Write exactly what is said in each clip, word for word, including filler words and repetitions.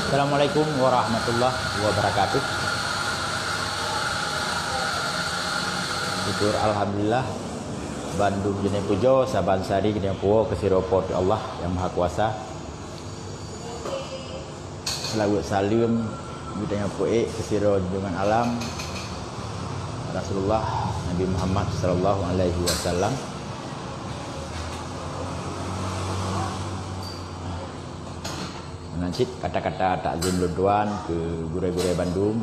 Assalamualaikum warahmatullahi wabarakatuh. Syukur alhamdulillah, bandum jeuet pujoe, saban sari jeuet puwoe keu sidroe Po teu Allah Nyang Mahakuasa. Seulaweuet saleuem geutanyoe peuék keu sidroe junjungan alam, Rasulullah Nabi Muhammad sallallahu alaihi wasallam. Meunan cit kata-kata takzim lôn tuan keu gurée-gurée bandum,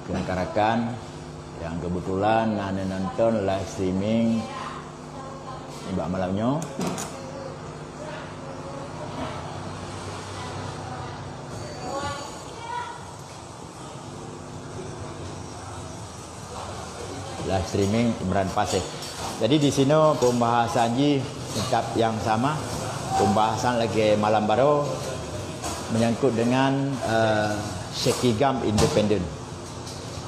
keu rakan-rakan nyang keubeutulan na neunonton live streaming nibak malam nyoe. Live streaming Imran Pasé. Jadi di sinoe pembahasan jih tetap nyang sama, pembahasan lagée malam baroe menyangkut dengan, eh, Syekhi GAM independen.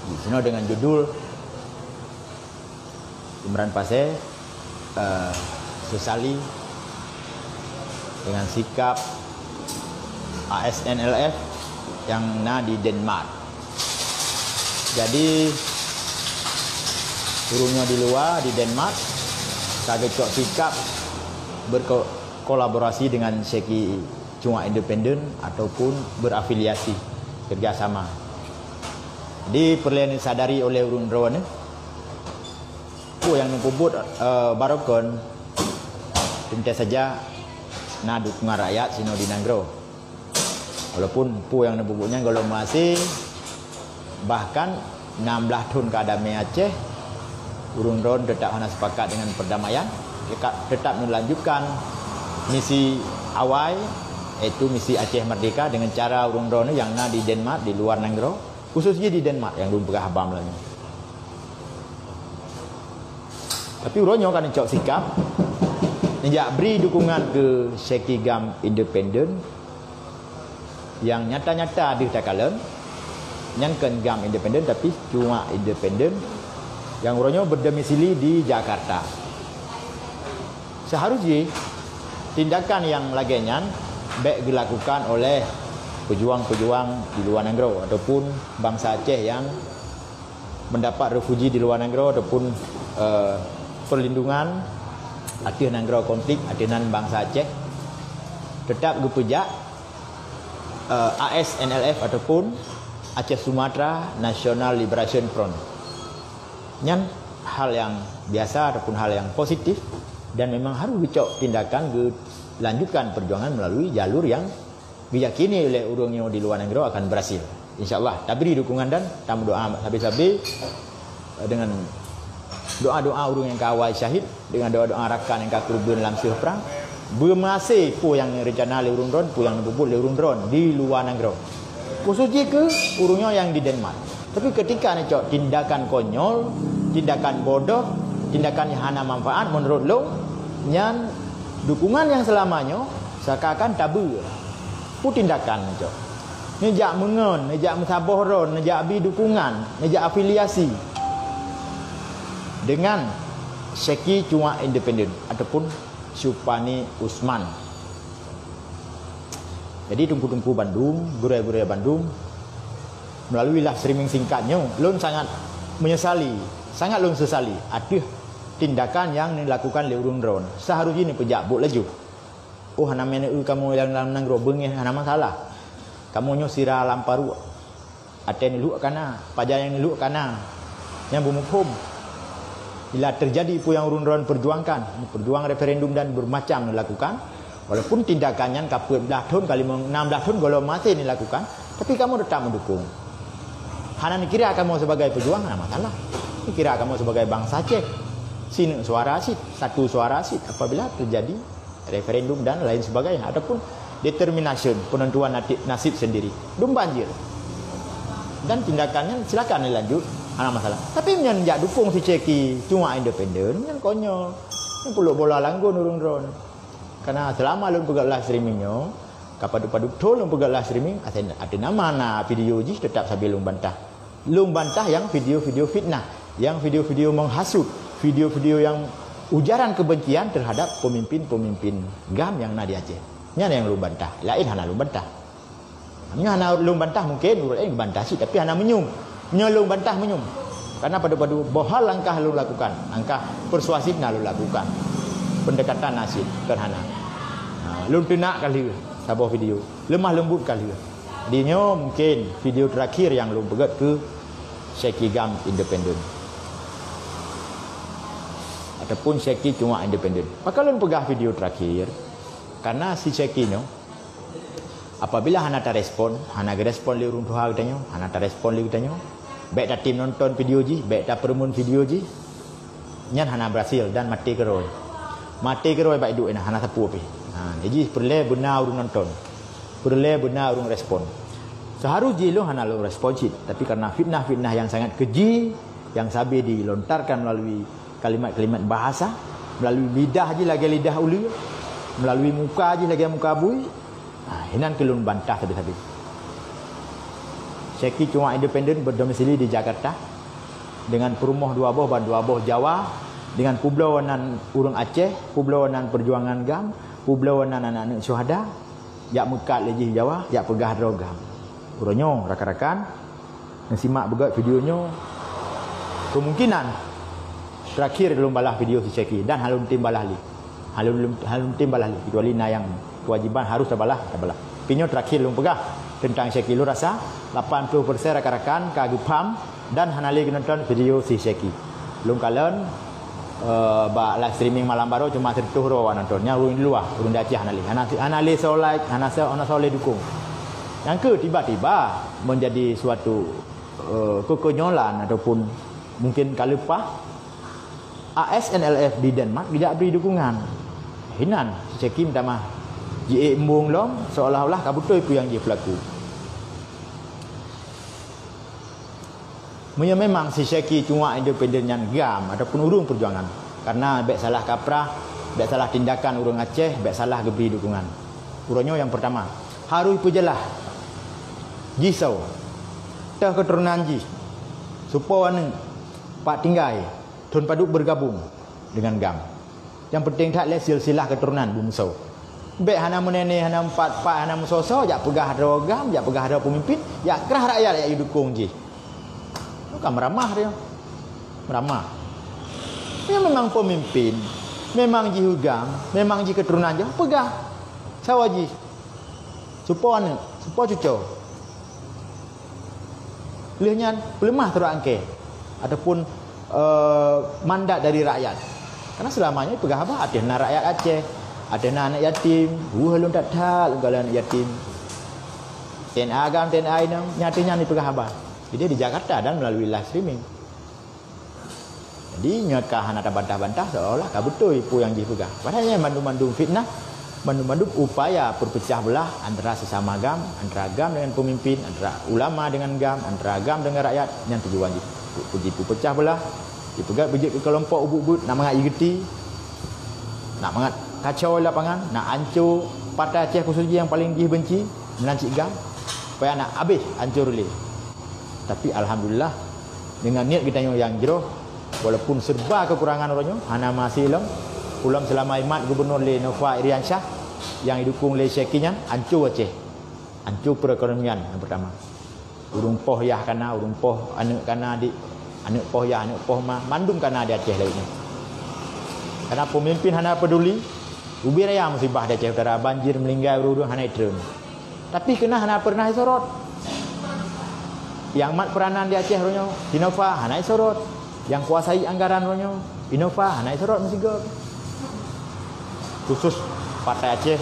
Di sinoe dengan judul Imran Pasé, eh, sesali dengan sikap A S N L F nyang na di Denmark. Jadi, ureuëng nyoe di luwa, di Denmark, ka geucok sikap berko-, kolaborasi dengan Syekhi Cuak Independen ataupun berafiliasi, kerjasama. Jadi, peureulée neusadari oleh ureuëng droeneuh, peue nyang neupeubuet, eh, barokon, teuntée saja na dukungan rakyat sinoe di nanggroe. Walaupun peue nyang neupeubuet nyan gohlom meuhase, bahkan nam blaih thon ka damé Aceh, ureuëng droen teutap hana sepakat dengan perdamaian, tetap, tetap neulanjutkan misi awai, yaitu misi Aceh Merdeka dengan cara ureuëng droen nyang na di Denmark, di luwa nanggroe, khusos jih di Denmark nyang lôn peugah haba malam nyoe. Tapi uroe nyoe ka neucok sikap, neujak bri dukungan keu Syekhi GAM independen nyang nyata-nyata deuh takalon, nyan kon GAM independen, tapi Cuak Independen nyang uroe nyoe berdomisili di Jakarta. Seharus jih, tindakan nyang lagée nyan bék geulakukan oleh peujuang-peujuang di luwa nanggroe ataupun bansa Aceh nyang mendapat refuji di luwa nanggroe ataupun, eh, perlindungan ateueh nanggroe konflik ateueh nan bansa Aceh, teutap geupeujak, eh, A S N L F ataupun Aceh Sumatra National Liberation Front. Nyan hal nyang biasa ataupun hal nyang positif dan memang harus geucok tindakan geulanjutkan perjuangan melalui jalur nyang geuyakini lé ureuëng nyoe di luwa nanggroe akan berhasil. Insya Allah, tabri dukungan dan tameudoa sabe-sabe, eh, dengan doa-doa ureuëng nyang ka awai syahid, dengan doa-doa rakan nyang ka keureubeuen lam seueh prang, beumeuhase peue nyang rencana lé ureuëng droen, peue nyang neupeubuet lé ureuëng droen di luwa nanggroe. Khusos jih keu ureuëng nyoe nyang di Denmark. Tapi ketika neucok tindakan konyol, tindakan bodoh, tindakan nyang hana manfaat meunurot lôn, nyan dukungan nyang seulama nyoe seakan-akan tabeue. Peue tindakan neucok? Neujak meungon, neujak meusaboh droen, neujak bi dukungan, neujak afiliasi dengan Syekhi Cuak Independen ataupun Supani Usman. Jadi teungku-teungku bandum, gurée-gurée bandum, melalui live streaming singkat nyoe, lôn sangat menyesali, sangat lôn sesali ateueh tindakan nyang neulakukan lé ureuëng droen. Seharusnya neupeujak buet laju. Oh, hana meuneue kamoe nyang lam nanggroe beungéh, hana masalah. Kamoe nyoe sira lam paruek. Até neulhok kana, pajan nyang neulhok kana. Nyang beumuphom. Bila terjadi peue nyang ureuëng droen perjuangkan, perjuang referendum dan bermacam neulakukan, walaupun tindakan nyan ka peuet blaih thon, ka limong, nam blaih thon gohlom maté neulakukan, tapi kamoe teutap meudukung. Hana neukira kamoe sebagai pejuang, hana masalah. Neukira kamoe sebagai bansa Aceh. Sineuk suara cit, satu suara cit apabila terjadi referendum dan lain sebagainya, ataupun determination, penentuan nati-, nasib sendiri. Dum banjir. Dan tindakan nyan silakan dilanjut, hana masalah. Tapi nyan jak dukung si Syekhi Cuak Independen, nyan konyol. Nyan peuleuk bola langgon ureuëng droen. Karena selama lôn peugah live streaming nyoe, ka padub-padub thon lôn peugah live streaming, ateueh, ateueh nama na video jih tetap sabe lôn bantah. Lôn bantah nyang video-video fitnah, nyang video-video menghasut, video-video nyang ujaran kebencian terhadap pemimpin-pemimpin GAM nyang na di Aceh. Nyan nyang lôn bantah. Laén hana lôn bantah. Meunyoe hana lôn bantah, mungkin ureuëng laén geubantah cit, tapi hana meunyoe. Meunyoe lôn bantah, meunyoe. Karena padub-padub boh hal langkah lôn lakukan, langkah persuasif na lôn lakukan. Pendekatan na cit, kon hana. Ha, lôn teunak ka lheueh saboh video. Lemah lembut ka lheueh. Jadi nyoe mungkin video terakhir nyang lôn peugét keu Syeki GAM independen. Ataupun Syeki Cuak independen. Pakon lôn peugah video terakhir? Karena si Syeki nyoe, apabila hana tarespon, hana geurespon lé ureuëng tuha geutanyoe, hana tarespon lé geutanyoe, bék tatem nonton video jih, bék tapeureumeun video jih, nyan hana berhasil dan maté keurôi. Maté keurôi bak iduek inong, hana sapeue pih. Ha, jadi peureulée beuna ureuëng nonton. Peureulée beuna ureuëng respon. Seuharus jih lôn hana lôn respon cit, tapi karena fitnah-fitnah yang sangat keji yang sabe dilontarkan melalui kalimat-kalimat bahasa, melalui lidah jih lagée lidah uleue, melalui muka jih lagée muka bui, ha, hinan keu lôn bantah sabe-sabe. Syeki Cuak independen berdomisili di Jakarta dengan peurumoh dua boh ban dua boh Jawa, dengan peubloe nan ureuëng Aceh, peubloe nan perjuangan GAM, peubloe nan aneuk-aneuk syuhada, jak meukat lé jih Jawa, jak peugah droe GAM. Uroe nyoe rakan-rakan, neusimak beugét video nyoe. Kemungkinan terakhir lôn balah video si Syeki dan hana lôn tem balah lé. Hana lôn, hana lôn tem balah lé, kecuali na nyang kewajiban harus tabalah, tabalah. Tapi nyoe terakhir lôn peugah tentang Syeki. Lôn rasa lapan puluh persen rakan-rakan ka geupaham dan hana lé geunonton video si Syeki. Lôn kalon, eh, bak live streaming malam baroe cuma seratus droe awak nonton. Nyang ureuëng di luwa, ureuëng di Aceh hana lé. Hana, hana lé soe like, hana soe, hana soe lé dukung. Nyang keu tiba-tiba menjadi suatu, eh, kekonyolan ataupun mungkin ka leupah, A S N L F di Denmark geujak bri dukungan. Hinan, si Syeki meutamah jiék embong lom, seolah-olah ka beutôi peue nyang jipeulaku. Meunyoe memang si Syeki Cuak independen nyan GAM ataupun ureuëng perjuangan, karena bék salah kaprah, bék salah tindakan ureuëng Aceh, bék salah geubri dukungan. Uroe nyoe nyang pertama, harus peujeulaih jih soe. Toh keuturonan jih, soe po aneuëk, pat tinggai, thon padub bergabung dengan GAM. Nyang penting that lé silsilah keuturonan beumeusô. Bék hana meunéné, hana meupat-pat, hana meusoe-soe, jak peugah droe GAM, jak peugah droe peumimpin, jak krah rakyat jak dukong jih. Nyoe ka meuramah dia. Meuramah. Dia memang peumimpin, memang jih GAM, memang jih keuturonan jih, peugah. Sawa jih. Soe po aneuëk, soe po cucoe. Lheueh nyan, peuleumah surat angkée ataupun, eh, mandat dari rakyat. Karena seulama nyoe peugah haba, ateueh na rakyat Aceh, ateueh na aneuk yatim, weueh lôn that-that lôn kalon aneuk yatim. T N A GAM, T N A inong, nyan ateueh nyan jipeugah haba. Jadi di Jakarta dan melalui live streaming. Jadi, nyoe ka hana tabantah-bantah seolah-olah ka beutôi peue nyang jih peugah. Padahai nyan mandum-mandum fitnah, mandum-mandum upaya peupeucah beulah antara sesama GAM, antara GAM dengan pemimpin, antara ulama dengan GAM, antara GAM dengan rakyat, nyan tujuan jih. Pu-, jipeupeucah beulah, jipeugah beujeuet keu kelompok ubeut-ubeut, nak mangat jigeuti, nak mangat kacau lapangan, nak anco Partai Aceh khusus jih nyang paleng jih benci, meunan cit GAM, supaya nak habéh, anco lé. Tapi alhamdulillah, dengan niet geutanyoe nyang jroh, walaupun serba kekurangan uroe nyoe, hana meuhasé lom. Ulôn seulama jimat gubunur lé Nova Iriansyah nyang jidukong lé Syeki nyan, anco Aceh. Anco perekonomian nyang pertama. Ureuëng poh yah kana, ureuëng poh aneuëk kana, adik, aneuëk poh yah, aneuëk poh ma, mandum kana di Aceh lagée nyan. Karena pemimpin hana peduli, ubé raya musibah di Aceh Utara, banjir, meuninggai ureuëng-ureuëng hana jitreun. Tapi keunan hana pernah jisorot. Nyang mat peuranan di Aceh uroe nyoe, si Nova hana jisorot. Nyang kuasai anggaran uroe nyoe, si Nova hana jisorot meusigoe. Khusus Partai Aceh,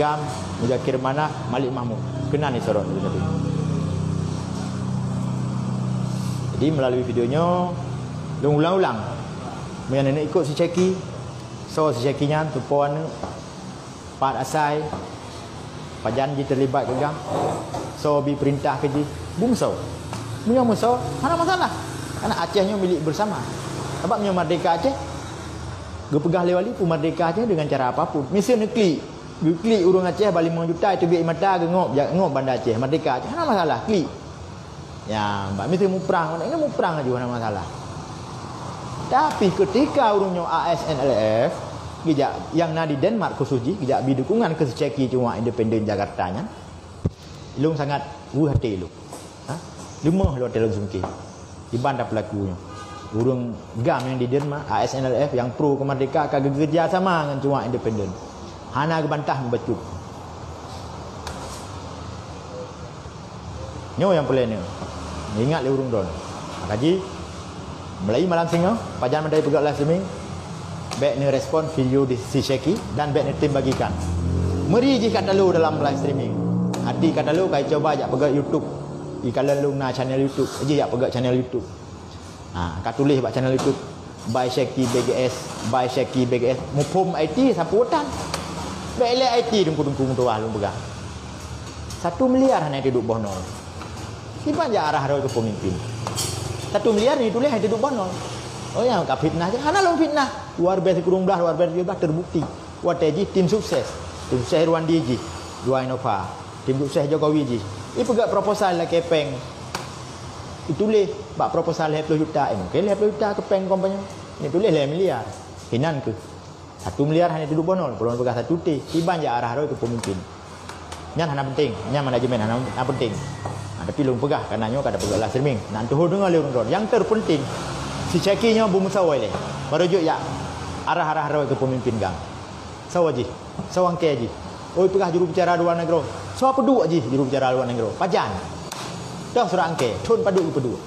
GAM, Muzakir Manaf, Malik Mahmud. Keunan jisorot. Jadi melalui video nyoe, lôn ulang-ulang. Meunyoe neuneuk ikot si Syeki, soe si Syeki nyan, soe po aneuëk, pat asai, pajan jih teulibat keu GAM, soe bi peurintah keu jih, beumeusô. Meunyoe meusô, hana masalah. Karena Aceh nyoe milék bersama. Sabab meunyoe merdeka Aceh, geupeugah lé Wali, peumerdeka Aceh dengan cara apapun. Miseue neuklik, geuklik ureuëng Aceh ba limong juta, teubiet mata, geungok, jak ngok Banda Aceh, merdeka Aceh. Hana masalah, klik. Ya, bak miseue muprang, ini muprang laju, hana masalah. Tapi ketika ureuëng nyoe A S N L F, Geujak nyang na di Denmark khusus jih, geujak bi dukungan keu si Syeki cuak independen Jakarta nyan. Lôn sangat weueh até lôn. Ha? Leumoh lôn até lôn sungkém. Iban dah peulaku nyoe. Ureuëng GAM nyang di Denmark, A S N L F nyang pro keumeurdehkaan ka geukeurja sama ngon cuak independen. Hana geubantah meubacut. Nyoe nyang peureulée neuingat lé ureuëng droe. Maka jih, mulai malam singoh, pajan mantong peugah live streaming, bék neurespon video di si Syeki dan bék neutem bagikan. Meuri jih ka talo dalam live streaming. Hati ka talo ka coba jak peugah YouTube. Di kalon lôn na channel YouTube, jih jak peugah channel YouTube. Ha, ka tuléh bak channel YouTube, "By Syeki B G S, by Syeki B G S." Muphom I T sapeue tan. Bék lé I T teungku-teungku meutuwah lôn peugah. Satu miliar hana teuduek boh nol. Kiban jak arah droe keu peumimpin. Satu miliar ni tuléh hana teuduek boh nol. Oh ya, ka fitnah je. Hana lôn fitnah. Luar biasa kurung blah, luar biasa tujuh belas terbukti. Watée jih tim sukses. Tim sukses Irwandi jih. Dua Innova. Tim sukses Jokowi jih. Ipeugah proposal lakée péng. Ituléh bak proposal lhée ploh juta, eh, mungkin lhée ploh juta keu péng kompeni. Ini tuléh lhée miliar. Hinan keuh. Satu miliar hana teuduek boh nol, peulom peugah satu T. Kiban jak arah droe keu peumimpin. Nyan hana penting, nyan manajemen hana, hana penting. Ha, tapi lôn peugah, karena nyoe ka tapeugah live streaming. Nak tuho deungoe lé ureuëng droe. Yang terpenting, si Syeki nyoe beumeusawa ilée. Baru jeuet jak arah-arah droe keu peumimpin GAM. Sawa jih, sawa angkée jih. Oi peugah jurubicara luar negeri. Sawa peuduek jih jurubicara luar negeri. Pajan. Toh surat angkée, thon padub geupeuduek.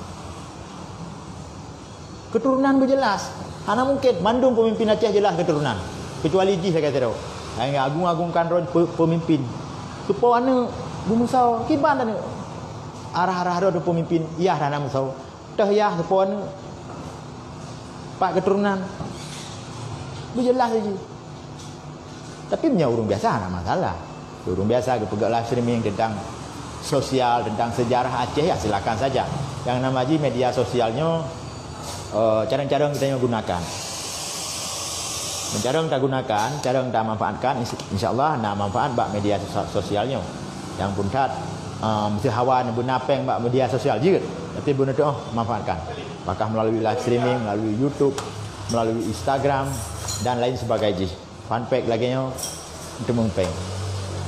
Keturunan beujelas. Hana mungkin mandum pemimpin Aceh jelas keturunan. Kecuali jih sagai sidroe. Hai agung-agungkan droe pe-, pemimpin. Keupo aneuëk beumeusawa, kiban aneuëk. Arah-arah droe pemimpin, yah hana meusawa. Toh yah keupo aneuëk. Pat keturunan. Beujelas jih. Tapi meunyoe ureuëng biasa hana masalah. Ureuëng biasa geupeugah live streaming tentang sosial, tentang sejarah Aceh, ya silakan saja. Yang nama jih media sosial nyoe, eh, carong-carong kita nyoe gunakan. Carong tagunakan, carong tamanfaatkan, ins-, insya Allah na manfaat bak media sosa-, sosial nyoe. Yang pun that, eh, meusti hawa beuna péng bak media sosial jeuet, tapi beuna teuh manfaatkan. Apakah melalui live streaming, melalui YouTube, melalui Instagram dan lain sebagainya. Fanpage lagée nyoe, teumeung péng.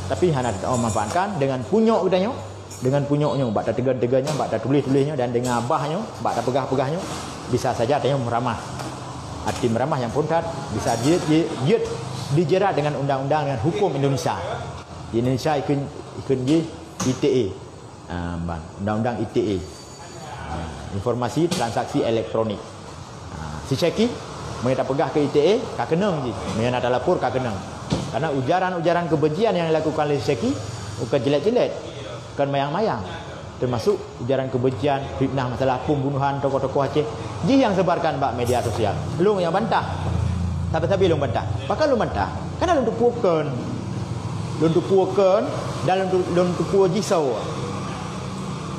Tapi hana teuh manfaatkan dengan punyok geutanyoe, dengan punyok nyoe, bak tateugon-teugon nyoe, bak tatuléh-tuléh nyoe, dan dengan abah nyoe, bak tapeugah-peugah nyoe, bisa saja tanyoe meuramah. Arti meuramah nyang phon that, bisa jeuet, jeuet, jeuet dijerat dengan undang-undang, dengan hukum Indonesia. Di Indonesia ikheun, ikheun jih I T E. Ah, ban, undang-undang I T E. Ah, informasi transaksi elektronik. Ah, si Syeki, meunyoe tapeugah keu I T E, ka keunong jih. Meunyoe na talapor, ka keunong. Karena ujaran-ujaran kebencian yang dilakukan oleh si Syeki, bukan jelek-jelek, bukan mayang-mayang. Termasuk ujaran kebencian, fitnah masalah pembunuhan tokoh-tokoh Aceh. Jih nyang sebarkan bak media sosial. Lôn nyang bantah. Sabe-sabe lôn bantah. Pakon lôn bantah? Karena lôn teupeue kon. Lôn teupeue kon dan lôn teu-, lôn teupeue jih soe.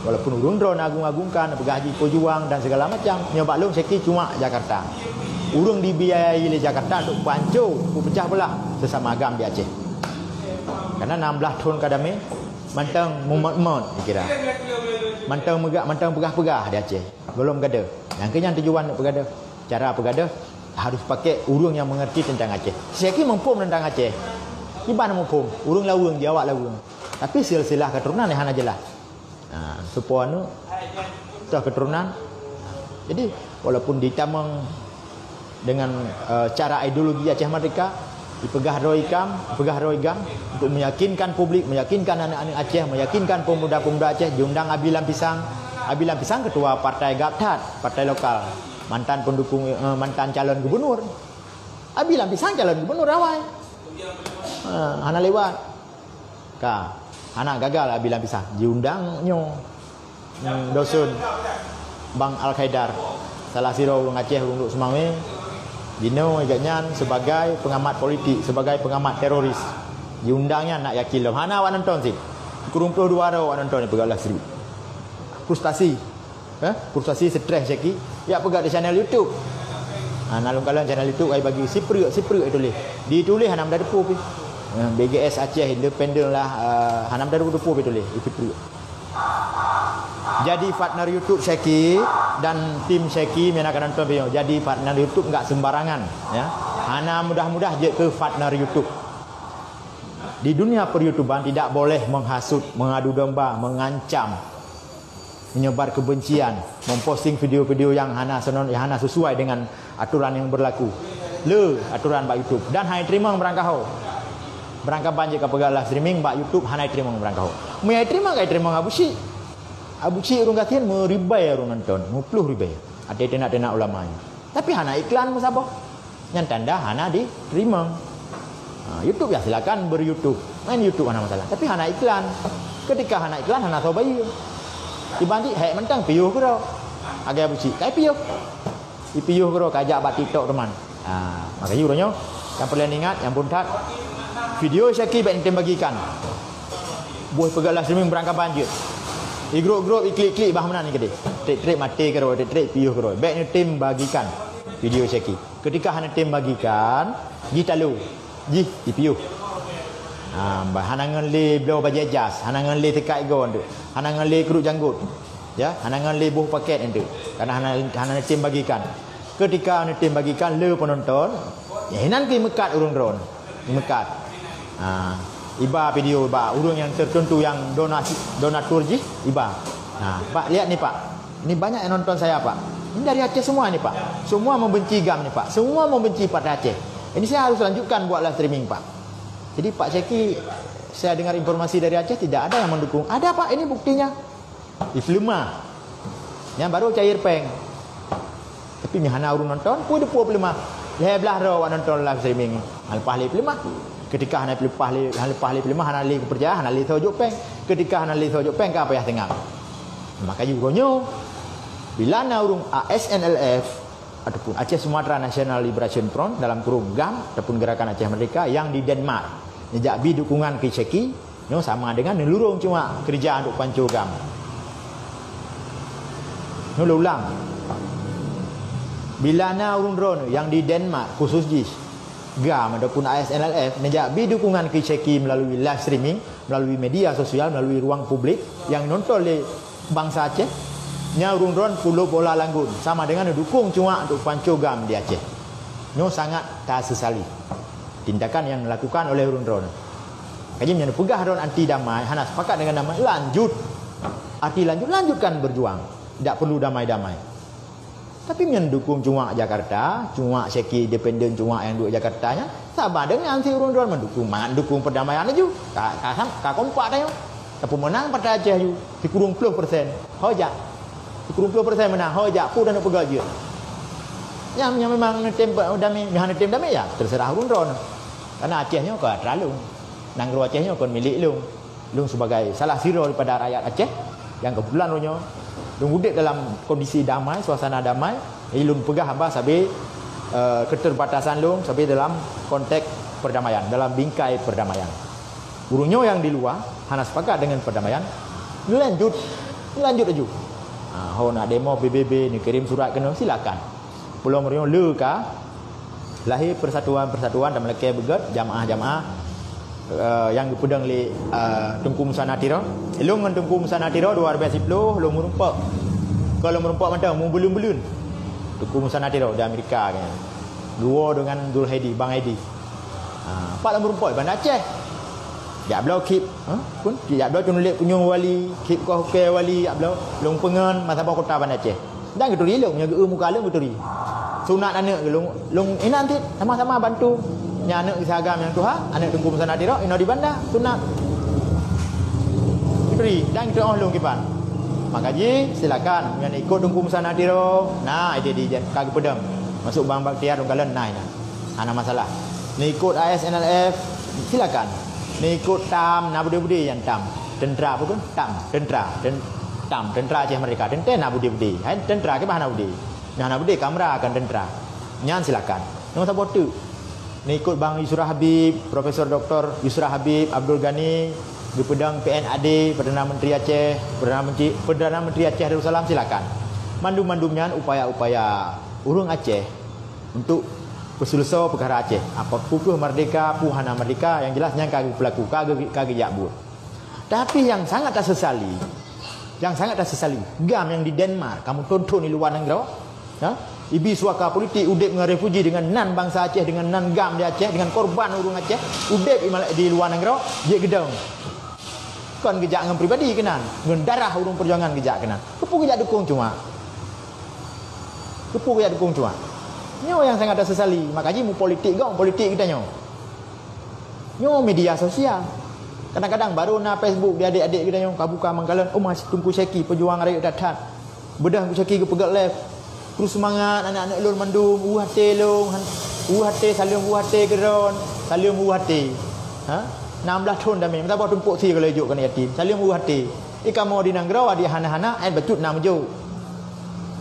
Walaupun ureuëng droe na agung-agungkan, peugah jih pejuang dan segala macam, nyoe bak lôn Syeki cuma Jakarta. Ureuëng dibiayai lé Jakarta untuk panco, pecah belah sesama agam di Aceh. Karena enam belas thon ka damé, mantong mumot-mot dikira. Mantong meugah, mantong peugah-peugah di Aceh. Golom gadoh. Nyang keu nyan tujuan untuk peugadoh. Cara peugadoh harus pakai ureuëng yang mengerti tentang Aceh. Syeki muphom tentang Aceh. Iban muphom, ureuëng laweueng, di awak laweueng. Tapi silsilah keturunan yang hana jelas. Ha, sepuh anu, toh keturunan. Jadi, walaupun ditamong dengan, eh, cara ideologi Aceh Merdeka, dipeugah droe ikam, dipeugah droe igam untuk meyakinkan publik, meyakinkan aneuk-aneuk Aceh, meyakinkan pemuda-pemuda Aceh, diundang Abi Lam Pisang. Abi Lam Pisang ketua partai GAPTHAT, partai lokal. Mantan pendukung, eh, mantan calon gubernur. Abi Lam Pisang calon gubernur awai. Eh, hana lewat. Ka, hana gagal Abi Lam Pisang. Diundang nyoe. Hmm, dosun Bang Al Khaidar, salah sidroe ureuëng Aceh, ureuëng Lhokseumawe, jinoe gobnyan sebagai pengamat politik, sebagai pengamat teroris. Diundang nyan nak yakin lom. Hana awak nonton cit. Kureueng ploh dua droe awak nonton peugah lah seru. Frustasi. Eh, frustasi, stres Syeki. Ya peugah di channel YouTube. Ha, na lôn kalon channel YouTube ai bagi sipreuk, sipreuk ai tuléh. Dituléh hana meuda teupeu pih. Eh, B G S Aceh independen lah, eh, hana meuda teupeu pih tuléh. Sipreuk. Jadi partner YouTube Syeki dan tim Syeki, meunyoe ka nonton video, jadi partner YouTube enggak sembarangan, ya. Hana mudah-mudah jeuet keu partner YouTube. Di dunia per-YouTubean tidak boleh menghasut, mengadu domba, mengancam, menyebar kebencian, memposting video-video yang hana senon-, yang hana sesuai dengan aturan yang berlaku. Le aturan bak YouTube dan hana teurimong beurangkaho. Beurangkaban jeuet ka peugah live streaming bak YouTube hana teurimong beurangkaho. Meunyo teurimong ka teurimong Abu Syik. Abu Syik ureuëng gasien meuribèe ureuëng nonton, meuploh ribèe. Até teunak-teunak ulama nyan. Tapi hana iklan meusaboh. Nyan tanda hana diterima. Ha, YouTube ya silakan ber-YouTube. Main YouTube hana masalah. Tapi hana iklan. Ketika hana iklan, hana soe bayeue. Dibanding hek mantong piôh keudroe. Agak buci, kai piôh. Di piôh keudroe kajak bak TikTok teman. Ha, maka yue nyoe yang perlu ingat, yang pun that. Video Syaki baik tem bagikan. Boh peugah live streaming beurangkaban jeuet. Di grup-grup, di klik-klik bah meunan ni keudeh. Trik-trik maté keudroe, trik-trik piôh keudroe. Baik ni tem bagikan video Syaki. Ketika hana tem bagikan, jih talu, jih dipiôh. Ha, bah, hana ngon lé bloe bajèe jas, hana ngon lé teuka igon tu, hana ngon lé keuruk janggot. Ya, hana ngon lé boh paket tu. Karena hana, hana tem bagikan. Ketika hana tem bagikan le penonton, ya, inan keu meukat ureuëng droen. Meukat. Ha, iba video bak ureuëng yang tertentu yang donasi, donatur jih iba. Ha, Pak, lihat ni, Pak. Ini banyak yang nonton saya, Pak. Ini dari Aceh semua ni, Pak. Semua membenci GAM ni, Pak. Semua membenci Partai Aceh. Ini saya harus lanjutkan buat live streaming, Pak. Jadi, Pak Syaki, saya dengar informasi dari Aceh tidak ada yang mendukung. Ada, Pak, ini buktinya. Di Peuleumah. Nyang baru cair peng. Tapi mi hana ureuëng nonton, pue deupue Peuleumah. Lhèe blah droe awak nonton live streaming. Hana leupah lé Peuleumah. Ketika hana leupah lé, hana leupah lé Peuleumah, hana lé keupeurcayaan, hana lé soe jok peng. Ketika hana lé soe jok peng, ka payah teungang. Maka yue nyoe, bila na ureuëng A S N L F ataupun Aceh Sumatera National Liberation Front dalam kurung GAM ataupun Gerakan Aceh Merdeka yang di Denmark, neujak bi dukungan keu Syaki, nyoe sama dengan neulurong cuma keureuja untuk panco GAM. Nyoe lôn ulang. Bila na ureuëng droeneuh nyang di Denmark, khusus jih GAM ataupun A S N L F, neujak bi dukungan keu Syaki melalui live streaming, melalui media sosial, melalui ruang publik nyang nonton lé bansa Aceh, nyan ureuëng droen pulo bola langgun, sama dengan neudukong cuak untuk panco GAM di Aceh. Nyoe sangat tasesali tindakan yang dilakukan oleh ureuëng droen. Kaji meunyoe peugah droen anti damai, hana sepakat dengan damai, lanjut. Arti lanjut, lanjutkan berjuang. Tidak perlu damai-damai. Tapi meunyoe dukong cuak Jakarta, cuak Syaki independen, cuak nyang duek Jakarta nyan, saban deungon si ureuëng droen mendukung, mangat dukung perdamaian laju. Ka, ka, ka kompak tanyoe. Tapeumeunang Partai Aceh laju, sikureueng ploh persen. Ho jak. Sikureueng ploh persen meunang, ho jak, peue taneuk peugah jeuet. Nyang, nyang memang neutem damai, nyang neutem damai ya, terserah ureuëng droen. Karena Aceh nyoe ka atra lôn. Nanggroe Aceh nyoe kon milék lôn. Lôn sebagai salah sidroe daripada rakyat Aceh yang kebetulan lôn nyoe, lôn udép dalam kondisi damai, suasana damai, jadi lôn peugah haba sabe, eh, keterbatasan lôn sabe dalam konteks perdamaian, dalam bingkai perdamaian. Ureuëng nyoe yang di luar hana sepakat dengan perdamaian, lanjut, lanjut laju. Ha, ho nak demo B B B, neukirim surat keunoe, silakan. Peulom meureueng le ka lahé persatuan-persatuan dan meulakée beugét jamaah-jamaah, eh, nyang geupeudong lé, eh, Teungku Musa Natiro. Lôn ngon Teungku Musa Natiro dua ribu sepuluh lôn meurumpok. Kon lôn meurumpok mantong, meubuleuen-buleuen. Teungku Musa Natiro di Amerika kan. Geuwoe deungon Dul Haidi, Bang Haidi. Ha, pat lôn meurumpok Banda Aceh. Jak bloe Kip, ha? Pun jak bloe Cun Lek Punyueng Wali, Kip Koh Uke Wali, jak bloe lôn peungon masa boh kota Banda Aceh. Dan geuturi lôn, nyang geu muka lôn geuturi. Sunat aneuk lôn, lôn inan cit sama-sama bantu. Nyang aneuk geusaga nyang tuha, aneuk Teungku Musa Natiro, inoe di Banda, sunat. Geuturi dan geuteuoh lôn kiban. Maka jih silakan, nyang ikut Teungku Musa Natiro, na ide di ka geupeudong. Masuk Bang Baktiar lôn kalon na inan. Hana masalah. Neuikot A S N L F, silakan. Neuikot tam, na bude-bude nyang tam. Tentera apa pun? Tam, tentera. Ten-, tam, tentera Aceh Merdeka. Tentera na bude-bude. Hai, tentera ke bah na bude. Nah, na bude kamera akan tentera. Nyan silakan. Nomor saboh tu. Neuikot Bang Yusra Habib, Profesor Doktor Yusra Habib, Abdul Ghani, geupeudong P N A D, Perdana Menteri Aceh, Perdana Menteri, Perdana Menteri Aceh Darussalam, silakan. Mandum-mandum nyan upaya-upaya ureuëng Aceh untuk peuseuleusoe peukara Aceh. Apa peue kheueh merdeka, peue hana merdeka, nyang jelas nyan ka geupeulaku, ka geu-, ka geujak buet. Tapi nyang sangat tasesali, nyang sangat tasesali, GAM nyang di Denmark, kamoe tonton di luwa nanggroe, Ha? Ibi suaka politik udeb ngon refuji deungon nan bansa Aceh, deungon nan GAM di Aceh, deungon korban ureuëng Aceh, udeb di luwa nanggroe, jeuet geudong. Kon geujak ngon pribadi keunan, ngon darah ureuëng peujuangan geujak keunan. Keupeue geujak dukong cuma? Keupeue geujak dukong cuma? Nyoe nyang sangat tasesali, maka jih mupolitik gong politik geutanyoe. Nyoe media sosial. Kadang-kadang baru na Facebook di adik-adik geutanyoe ka buka mangkalon, "Oh, masih Teungku Syeki peujuang rayeuk that-that." Beudôh Teungku Syeki geupeugah lé, "Terus seumangat aneuk-aneuk lôn mandum, u até lôn, u até saleuem u até keu droen, saleuem u até." Ha? Nam blaih thon damé, meusaboh tumpok sie kalau ijok keu yatim, saleuem u até. Ikamoe di nanggroe di hana-hana, eh, bacut nam jok.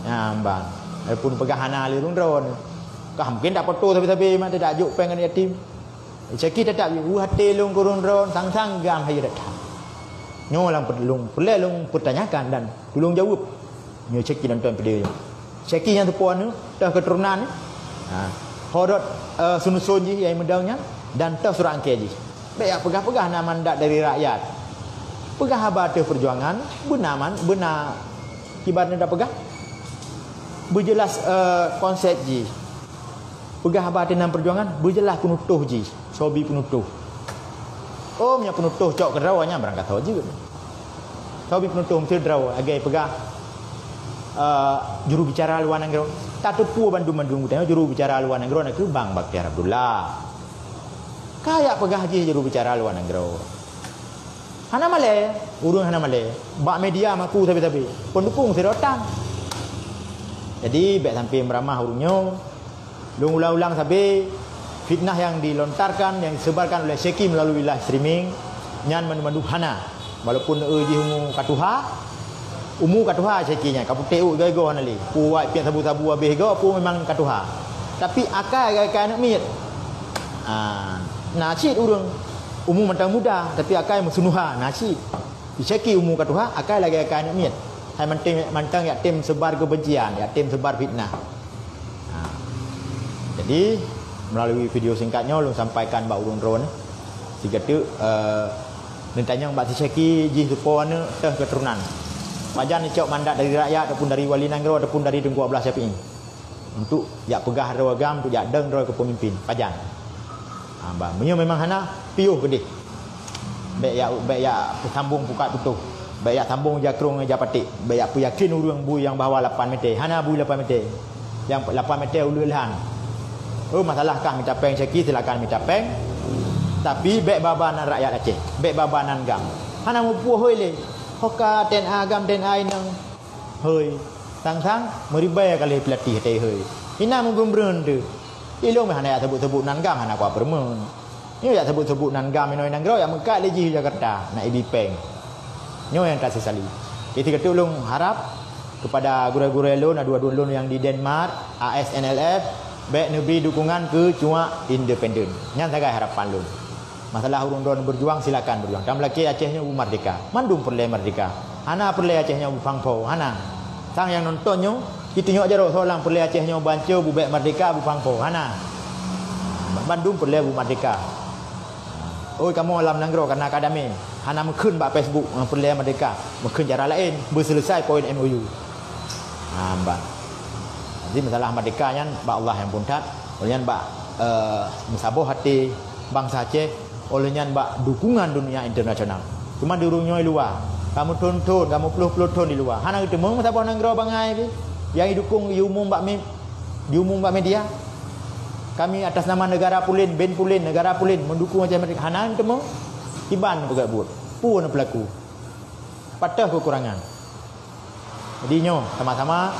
Nah, bang. Walaupun peugah hana lé ureuëng droen. Kah mungkin tak foto sabe-sabe mak tak jok péng keu yatim. Syeki tetap u até lôn keu ureuëng droen, sang-sang GAM hayeue that-that. Nyoe lam lôn peureulée lôn peutanyakan dan tulông jaweueb. Nyoe Syeki nonton video nyoe. Syeki nyang teupeue nyoe, teuh keuturonan nyoe. Ha. Ho rot, eh, sunuson jih nyang meudong nyan dan teuh surat angkée jih. Bék jak peugah-peugah na mandat dari rakyat. Peugah haba teuh peujuangan, beuna man, beuna kiban nyoe tapeugah. Beujeulaih, eh, konsep jih. Peugah haba teuh nan peujuangan, beujeulaih peunutôh jih, soe bi peunutôh. Oh, meunyoe peunutôh cok keudroe nyan barangkasoe jeuet. Soe bi peunutôh meusidroe lagée peugah, eh, juru bicara luwa nanggroe. Tateupeue bandum-bandum geutanyoe juru bicara luwa nanggroe nakeuh Bang Bakhtiar Abdullah. Ka jak peugah jih juru bicara luwa nanggroe. Hana malée, ureuëng hana malée. Bak media maku sabe-sabe. Peundukung sidroe tan. Jadi, bék sampai meuramah ureuëng nyoe. Lôn ulang-ulang sabe, fitnah nyang dilontarkan, nyang disebarkan oleh Syeki melalui live streaming, nyan mandum-mandum hana. Walaupun, eh, jih umu ka tuha, umu ka tuha Syeki nyan, ka putéh ôk igoe-igoe hana lé. Puwai piep sabu-sabu habéh igoe, peue memang ka tuha. Tapi akai lagée akai aneuëk miet. Ah, na cit ureuëng umu mantong muda, tapi akai meuseunuha, na cit. Syeki umu ka tuha, akai lagée akai aneuëk miet. Hai mantong, mantong jak tem sebar kebencian, jak tem sebar fitnah. Ha. Jadi, melalui video singkat nyoe, lôn sampaikan bak ureuëng droen. Sigoe teuk, eh, neutanyong bak si Syeki jih teupeue aneuëk teuh keuturonan. Pajan icok mandat dari rakyat ataupun dari wali nanggroe ataupun dari Teungku Abdullah Syafi'i. Untuk jak peugah droe GAM, untuk jak dong droe keu peumimpin. Pajan. Ha, bah, meunyoe memang hana, piôh keudeh. Bék jak, bék jak peusambong pukat putôh. Bék jak sambong jakrong ngon japaték. Bék jak peuyakin ureuëng bui nyang bahwa lapan meter. Hana bui lapan meter. Nyang lapan meter uleue lhan. Oh, masalah kah mita péng Syeki, silakan mita péng. Tapi bék baba nan rakyat Aceh. Bék baba nan GAM. Hana mupuoh hôi lé. Hoka TNA GAM TNA inong. Hôi. Sang-sang meuribée ka lheueh peulatih teuhôi. Hina meubreueng-breueng teuh. Ilong hana jak sebut-sebut nan GAM hana kuat peureumeun. Nyoe jak sebut-sebut nan GAM inoe nanggroe jak meukat lé jih u Jakarta, nak ibi péng. Nyoe nyang tasesali. Jadi, sigoe teuk lôn harap kepada gurée-gurée lôn, adoe-adoe lôn nyang di Denmark, A S N L F, bék neubri dukungan keu cuak independen. Nyan sagai harapan lôn. Masalah ureuëng droen beujuang, silakan beujuang. Tameulakée Aceh nyoe bu merdeka. Mandum peureulée merdeka. Hana peureulée Aceh nyoe bu phang pho, hana. Sang nyang nonton nyoe, jitunyok jaroe soe lam peureulée Aceh nyoe banco bu bék merdeka, bu phang pho, hana. Mandum peureulée bu merdeka. Oi, kamoe lam nanggroe kana ka damé. Hana meukheun bak Facebook, eh, peureulée merdeka. Meukheun cara laén, beuseuleusai poin M O U. Ha, bah. Jadi masalah merdeka nyan bak Allah nyang phon that. Oleh nyan bak, eh, meusaboh até bansa Aceh, oleh nyan bak dukungan dunia internasional. Cuma di ureuëng nyoe luwa, kamoe thon-thon, kamoe ploh-ploh thon di luwa. Hana geuteumeung meusaboh nanggroe bangai pih. Nyang idukong, iumum bak me-, diumum bak media. Kami atas nama negara pulen, ben pulen, negara pulen, mendukung Aceh Merdeka. Hana geuteumeung. Kiban peugah buet. Peue na peulaku. Pat teuh keukurangan. Jadi nyoe sama-sama,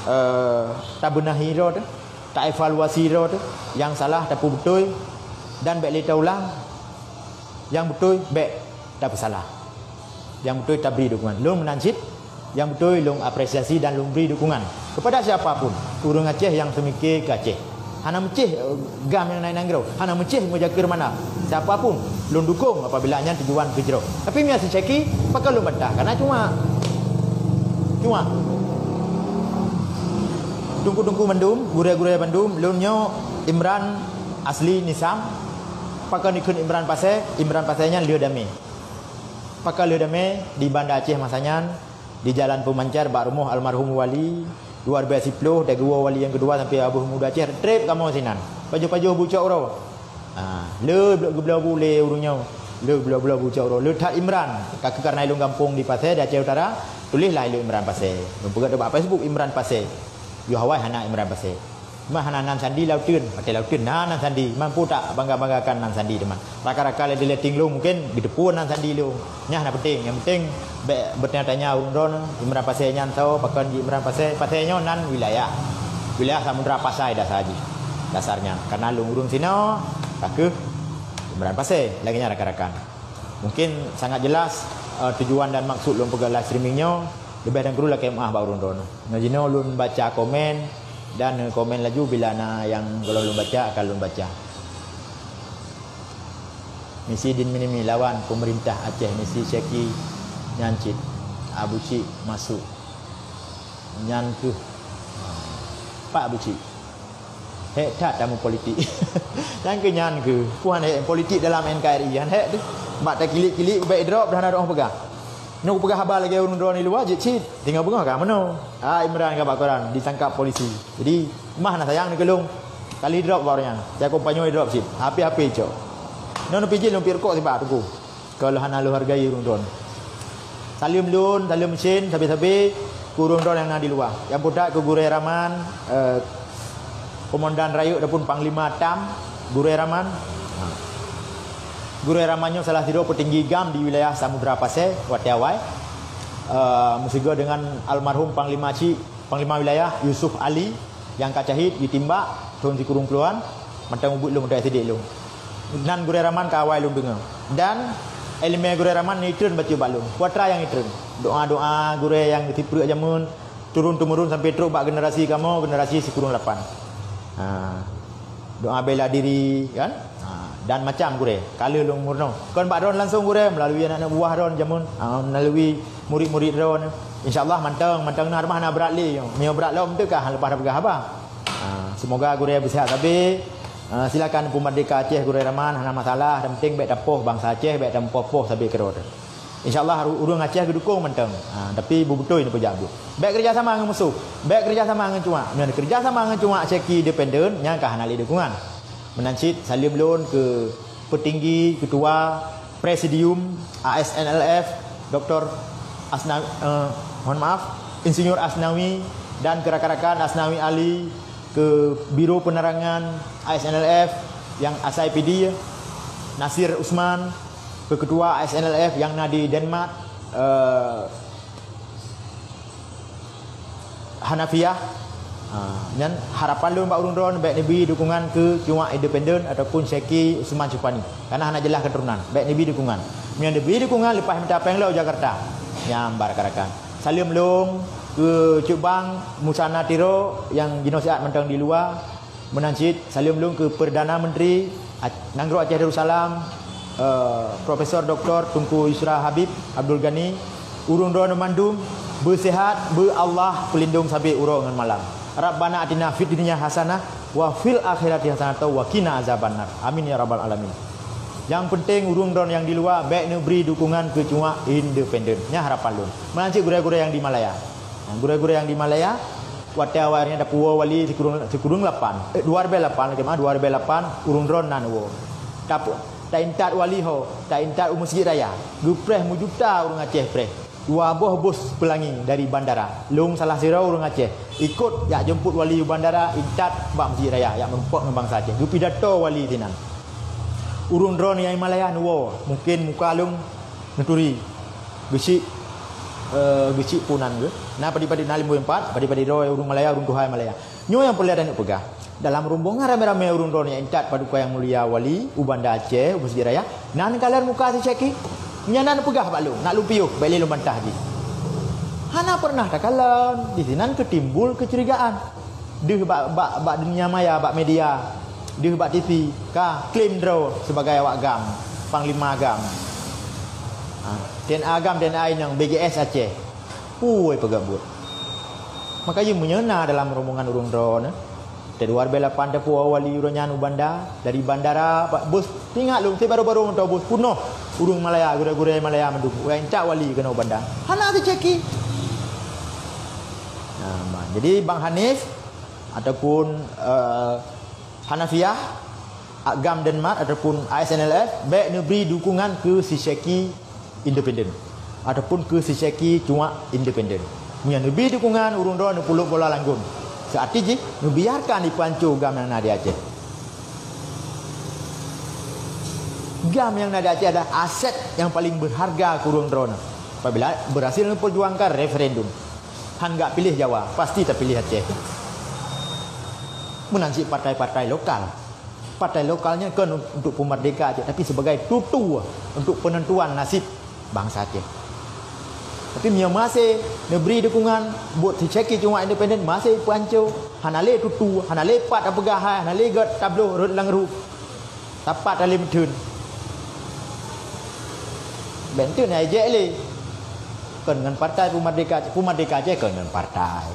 eh, tabeunahi droe teuh, taevaluasi droe teuh, nyang salah tapeubeutôi dan bék lé taulang, nyang beutôi bék tapeusalah. Nyang beutôi tabri dukungan. Lôn meunan cit, nyang beutôi lôn apresiasi dan lôn bri dukungan kepada siapa pun ureuëng Aceh nyang seumike keu Aceh. Hana meucéh, eh, GAM nyang na i nanggroe, hana meucéh meujakeue mana. Siapa pun lôn dukong apabila nyan tujuan keu jroh. Tapi meunyo si Syeki, pakon lôn bantah, kana cuma, cuma. Teungku-teungku bandum, gurée-gurée bandum, lôn nyoe Imran asli Nisam. Pakon ikheun Imran Pasé, Imran Pasé nyan lheueh damé. Pakon lheueh damé di Banda Aceh masa nyan, di Jalan Peumancar bak rumoh almarhum Wali, Dua ribèe siploh, dan geuwoe wali nyang keudua sampai Abu Muda Aceh, trép kamoe sinan. Pajoh-pajoh bucok uroe. Ha, le geubloe-bloe bu lé ureueng nyoe. Le geubloe-bloe bucok uroe. Le that Imran, ka keuh kareuna ilôn gampông di Pasè, di Aceh Utara, tuléh lah ilôn Imran Pasè. Lôn peugah bak Facebook Imran Pasè. Yoh awai hana Imran Pasè. Mah hana nan sandi lauteun, watèe lauteun na nan sandi. Mampu tak bangga-banggakan nan sandi teuma. Rakan-rakan lé di Leting lôn mungkin geuteupeue nan sandi lôn. Nyan hana penting. Nyang penting bèk beutanya-tanya ureueng droeneuh, Imran Pasè nyan soe, pakon jih Imran Pasè. Pasè nyoe nan wilayah. Wilayah Samudra Pasai dasar jih. Dasar nyan. Karena lôn ureueng sinoe, ka keuh Imran Pasè. Lagèe nyan rakan-rakan. Mungkin sangat jelas, eh, tujuan dan maksud lôn peugah live streaming nyoe. Leubeh dan kuru lakèe meu'ah bak ureueng droeneuh. Nyoe jinoe lôn baca komen, dan komen laju bila na nyang gohlom lôn baca, akan lôn baca. Misi din minimi lawan pemerintah Aceh, misi Syeki nyan cit. Abu Cik masuk. Nyan keuh. Pak Abu Cik. Hék that tamu politik. Nyan keuh, nyan keuh. Puhan hék politik dalam N K R I. Nyan hék tu. Bak takilik-kilik, bèk drop dah na doh peugah. Nyoe peugah haba lagèe ureueng droeneuh di luwa, jeuet cit. Tinggai beungoh ka meunoe. Ah, Imran ka bak koran, ditangkap polisi. Jadi, mah na sayang ni keulong. Kali drop bak ureueng nyan. Saya kompanyoi drop cit. Api-api cok. Nyoe neupijet lôn piep rukok sibak tuku. Kalau hana lôn hargai ureueng droeneuh. Saleuem lôn, saleuem meusén, sabe-sabe keu ureueng droeneuh nyang na di luwa. Nyang putat keu Gurèe Raman, eh, Komandan Rayeuk ataupun Panglima Tam, Gurèe Raman. Ha. Gurèe Raman nyoe salah sidroe peutinggi GAM di wilayah Samudra Pasè watèe awai. Eh, meusigoe deungon almarhum Panglima Cik, Panglima Wilayah Yusuf Ali nyang ka syahid jitimbak thôn sikureueng plohan, mantong ubit lôn meutai sidék lôn. Nan Gurèe Raman ka awai lôn deungoe. Dan ileumèe Gurèe Raman neutreun bacut bak lôn. Peue atra nyang neutreun. Doa-doa gurèe nyang sipreuk jameun, turun-temurun sampai trok bak generasi kamoe, generasi sikureueng lapan. Ha. Doa bela diri, kan? Ha. Dan macam gurèe. Ka lheueh lôn meurunoe. Kon bak droeneuh langsung gurèe, meulalu aneuk-aneuk buah droeneuh jameun. Ha, meulalu murid-murid droeneuh. Insya Allah mantong, mantong na, rumoh na brat lé. Meunyoe brat lom teuh ka leupah tapeugah haba. Ha, semoga gurèe beuseuhat sabe. Ha, silakan peumerdeka Aceh Gurèe Raman, hana masalah. Yang penting bèk tapoh bansa Aceh, bèk tapoh-poh sabe keudroe. Insya Allah ru-, ureueng Aceh geudukong mantong. Ha, tapi beubeutôi neupeujak buet. Bèk keureuja sama ngon musoh. Bèk keureuja sama ngon cuak. Meunyoe keureuja sama ngon cuak Syeki independen, nyan ka hana lé dukungan. Meunan cit saleuem lôn keu peutinggi, ketua Presidium A S N L F, Doktor Asna-, eh, mohon maaf, Insinyur Asnawi dan keu rakan-rakan Asnawi Ali, keu Biro Penerangan A S N L F nyang asai Pidie, Nasir Usman, keu ketua A S N L F nyang na di Denmark, eh, Hanafiah. Ha, nyan harapan lôn bak ureueng droeneuh bèk neubi dukungan keu cuak independen ataupun Syeki Usman Syufani. Karena hana jeulaih keuturonan, bèk neubi dukungan. Meunyoe neubi dukungan, leupah mita péng lom Jakarta. Nyan bak rakan-rakan. Saleuem lôn keu Cut Bang Musana Tiro nyang jinoe siat mantong di luwa. Meunan cit, saleuem lôn keu Perdana Menteri Ac-, Nanggroe Aceh Darussalam, eh, Profesor Doktor Teungku Yusra Habib Abdul Ghani, ureueng droeneuh mandum, beuseuhat, beu Allah peulindong sabe uroe ngon malam. Rabbana atina fid dunya hasanah wa fil akhirati hasanah wa qina azabannar. Amin ya rabbal alamin. Nyang penting ureueng droeneuh nyang di luwa bèk neubri dukungan keu cuak independen. Nyan harapan lôn. Meunan cit gurèe-gurèe nyang di Malaya. Ha, gurèe-gurèe nyang di Malaya, watèe awai nyan tapuwoe wali sikureueng, sikureueng lapan, eh, dua ribèe lapan, lagèe meu'ah dua ribèe lapan, ureueng droeneuh na neuwoe. Tapu-, taintat wali ho, taintat u Meuseujid Raya. Geupreh meujuta ureueng Aceh preh. Dua boh bus peulangi dari bandara. Lôn salah sidroe ureueng Aceh. Ikot jak jemput wali u bandara, intat bak Meuseujid Raya, jak meurumpok ngon bansa Aceh. Geupidato wali sinan. Ureueng droeneuh nyang di Malaya neuwoe, mungken muka lôn neuturi. Geuchik, eh, geuchik punan geuh. Na padit-padit na limong empat, padit-padit droe ureueng Malaya, ureueng tuha Malaya. Nyoe nyang peureulèe taneuk peugah. Dalam rombongan ramè-ramè ureueng droeneuh nyang intat Paduka Nyang Mulia Wali u Banda Aceh, u Meuseujid Raya, na neukalon muka si Syeki. Nyan na neupeugah bak lôn, nak lôn piôh, bèk lé lôn bantah jih. Hana pernah takalon, disinan keutimbul kecurigaan. Deuh bak, bak, bak dunia maya, bak media, deuh bak T V, ka klaim droe sebagai awak GAM, panglima GAM. Ha, T N A GAM, T N A inong, B G S Aceh. Puih peugah buet. Maka jih meunyoe na dalam rombongan ureueng droeneuh, teuh dua ribèe lapan teuh puwoe wali uroe nyan u Banda, dari bandara bak bus, ingat lôn, si baru-baru meutoe bus, peunoh ureueng Malaya, gurèe-gurèe Malaya mandum, ureueng intat wali keunoe u Banda. Hana si Syeki. Nah, man. Jadi Bang Hanif ataupun, eh, Hanafiah, GAM Denmark ataupun A S N L F, bèk neubri dukungan keu si Syeki independen ataupun keu si Syeki cuak independen. Meunyoe neubri dukungan, ureueng droe neupulôk bola langgon. Seuarti jih, neubiarkan ipeuhanco GAM nyang na di Aceh. GAM nyang na di Aceh adalah aset nyang paling berharga keu ureueng droe. Apabila berhasil memperjuangkan referendum, han gak piléh Jawa, pasti tapiléh Aceh. Meunan cit partai-partai lokal. Partai lokal nyan kon untuk peumerdeka Aceh, tapi sebagai tutu untuk penentuan nasib bansa Aceh. Tapi meunyoe maséh neubri dukungan buet si Syeki cuak independen, maséh peuhanco, hana lé tutu, hana lé pat tapeugah hai, hana lé gèt tabloh rhot lam ruh, tapat talé meutheun. Bèk meutheun hai jek lé. Kon ngon partai peumerdeka, peumerdeka Aceh kon ngon partai.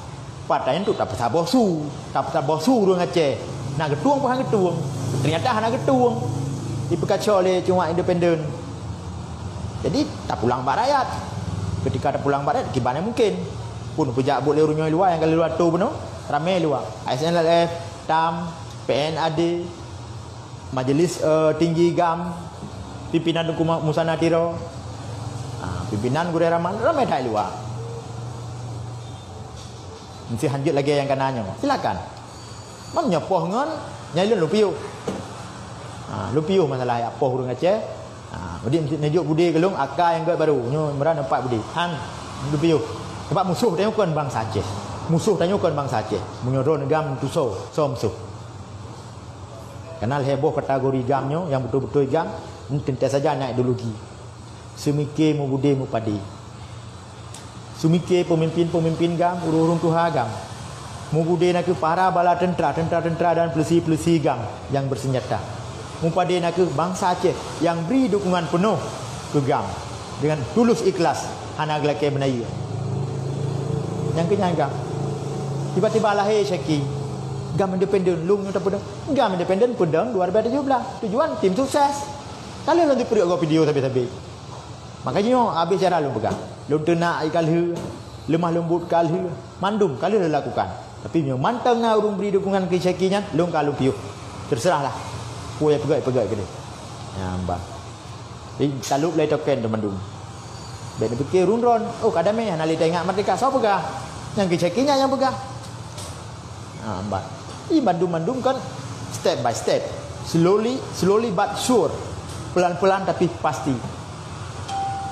Partai nyan untuk tapeusaboh su, tapeusaboh su ureueng Aceh. Na geutueng peu han geutueng? Ternyata hana geutueng. Ipeukaco lé cuak independen. Jadi tapulang bak rakyat. Ketika tapulang bak rakyat, kiban nyang mungkin. Pun peujak buet lé ureueng nyoe luwa nyang ka lheueh lheueh atoe bunoe, ramé luwa. A S N L F, tam, P N A D, Majelis, eh, Tinggi GAM, pimpinan Teungku Ma-, Musa Natiro, ah, pimpinan Gurèe Rahman, ramé that luwa. Meusti hanjeuet lagèe nyang kana nyoe. Silakan. Man nyoe poh ngon nyang lôn lôn piôh. Ha, lôn piôh masalah jak poh ureueng Aceh. Ha, jadi meusti neujok budé keu lôn aka nyang gèt barô. Nyoe meurat neupat budé. Han, lôn piôh. Sabab musoh tanyoe kon bansa Aceh. Musoh tanyoe kon bansa Aceh. Meunyoe droeneuh GAM tusoe, soe musoh? Kana lhèe boh kategori GAM nyoe nyang beutôi-beutôi GAM, teuntèe saja na ideologi. Seumiké mubudé mupadé. Seumiké peumimpin-peumimpin GAM, ureueng-ureueng tuha GAM. Mubudé nakeuh para bala teuntra, teuntra-teuntra dan peulisi-peulisi GAM nyang beuseunjata. Mupadé nakeuh bansa Aceh nyang bri dukungan peunoh keu GAM dengan tulus ikhlas, hana geulakèe meunayeue. Nyang keu nyan GAM. Tiba-tiba lahé Syeki. GAM independen, lôn nyoe tapeudong. GAM independen peudong dua ribèe tujoh blah. Tujuan tim sukses. Ka lheueh lôn teupeureuet gob video sabe-sabe. Maka jinoe habéh cara lôn peugah. Lôn teunak ka lheueh, leumah leumbot ka lheueh, mandum ka lheueh lôn lakukan. Tapi meunyoe mantong na ureueng bri dukungan keu Syeki nyan, lôn ka lôn piôh. Teuseurahlah. Peue nyang peugah, peugah keudeh. Nyan ban. Jadi, salôb lé token teuh mandum. Bèk neupike ureueng droen, "Oh, ka damé, hana lé taingat merdeka." Soe peugah? Nyang keu Syeki nyan nyang peugah. Ha, ban. Jadi, mandum-mandum kan step by step. Slowly, slowly but sure. Pelan-pelan tapi pasti.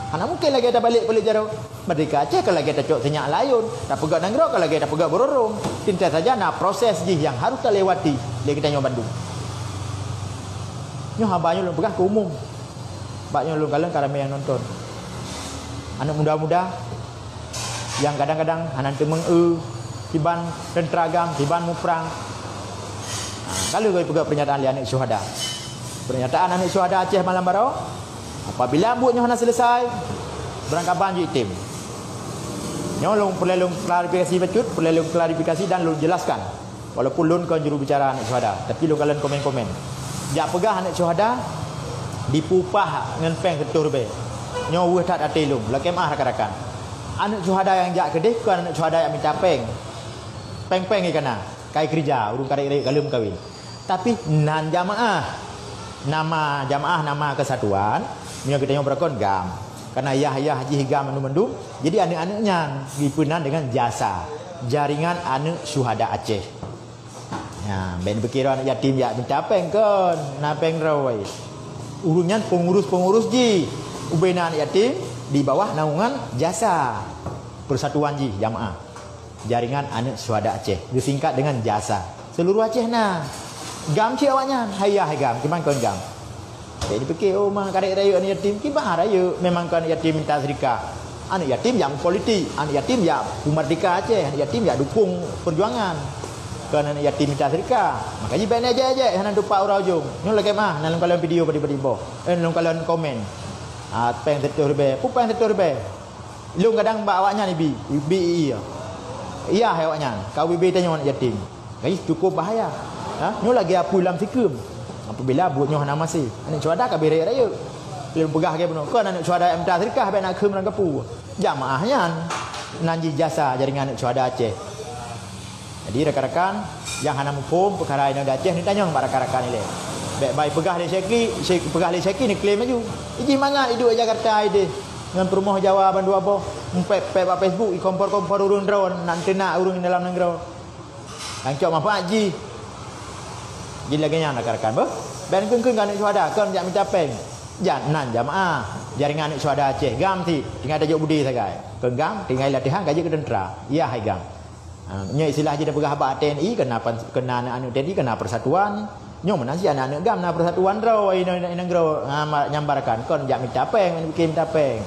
Hana mungkin lagèe tabalek-balek jaroe. Merdeka Aceh ka lagèe tacok sinyak layôn, tapeugöt nanggroe ka lagèe tapeugöt beururông. Teuntèe saja na proses jih nyang harôh talewati lé geutanyoe bandum. Nyoe haba nyoe lôn peugah keu umum. Bak nyoe lôn kalon ka ramè nyang nonton. Aneuk muda-muda nyang kadang-kadang hana teumeung eu, kiban teuntra GAM, kiban muprang. Ha, ka lheueh geupeugah pernyataan lé aneuk syuhada. Pernyataan aneuk syuhada Aceh malam baroe, apabila buet nyoe hana selesai, beurangkaban jeuet item. Nyoe lôn peureulèe lôn klarifikasi bacut, peureulèe lôn klarifikasi dan lôn jelaskan. Walaupun lôn kon juru bicara aneuk syuhada, tapi lôn kalon komen-komen. Jak peugah aneuk syuhada dipeupah ngon péng sireutôh ribèe. Nyoe weueh that até lôn, lakèe meu'ah rakan-rakan. Aneuk syuhada nyang jak keudeh kon aneuk syuhada nyang minta péng. Péng-péng jih ka na, ka jikeureuja, ureueng karek-rayek ka lheueh meukawen. Tapi nan jamaah. Nama jamaah, nama kesatuan, meunyoe geutanyoe beurakon GAM. Karena yah-yah jih GAM mandum-mandum, jadi aneuk-aneuk nyan jipeunan dengan JASA, Jaringan Aneuk Syuhada Aceh. Nyan, bèk neupike droe aneuk yatim jak minta péng kon, na péng droe. Ureueng nyan pengurus-pengurus jih. Ubé na aneuk yatim di bawah naungan JASA, persatuan jih jamaah. Jaringan Aneuk Syuhada Aceh, geusingkat dengan JASA. Seluruh Aceh na. GAM cit awaknyan, hai yah hai GAM, kiban kon GAM. Jadi dipike, oh, ma karek rayeuk aneuk yatim, kiban rayeuk, memang kon aneuk yatim minta seudekah. Aneuk yatim jak meupolitik, aneuk yatim jak peumerdeka Aceh, aneuk yatim jak dukung perjuangan. Kon aneuk yatim minta seudekah. Maka jih bèk neuejek-ejek, hana tupat uroe ujong. Nyoe lagèe meu'ah, na lôn kalon video badi-badi boh. Eh, lôn kalon komen. Ah, péng sireutôh ribèe. Peue péng sireutôh ribèe? Lôn kadang bak awaknyan ibi, ibi iya. Iya hai awaknyan, ka ubé-bé tanyoe aneuk yatim. Jadi cukup bahaya. Ha? Nyoe lagèe apui lam sikeuem. Apabila buet nyoe hana maséh, aneuk syuhada ka bèrèh rayeuk. Lôn peugah lagèe bunoe, kon aneuk syuhada nyang minta seudekah bèk na kheun lam gapu. Jamaah nyan nan jih JASA, Jaringan Aneuk Syuhada Aceh. Jadi rakan-rakan nyang hana muphom peukara inoe di Aceh, neutanyong bak rakan-rakan ilée. Bék bai peugah lé Syeki, Syek-, peugah lé Syeki neuklaim laju. Iji mangat iduek Jakarta ideh ngon peurumoh Jawa bandua boh, mupék-pék bak Facebook, ikompor-kompor ureuëng droe, nak teunak ureuëng dalam nanggroe. Nyang cok manfaat jih. Jadi lagée nyan rakan-rakan beuh. Bék kheun-kheun keu aneuk syuhada kon jak mita péng. Jan nan jamaah jaringan aneuk syuhada Aceh GAM cit, tinggai tajok beudé sagai. Kon GAM tinggai latihan ka jeuet keu teuntra. Yah hai GAM. Ha, nyoe istilah jih tapeugah bak TNI, keu na pan-, keu na aneuk-aneuk TNI, keu na persatuan. Nyoe meunan cit aneuk-aneuk GAM na persatuan droe, inoe, inoe, inoe droe, ha, ma-, nyambarkan kon jak mita péng, main bikin mita péng.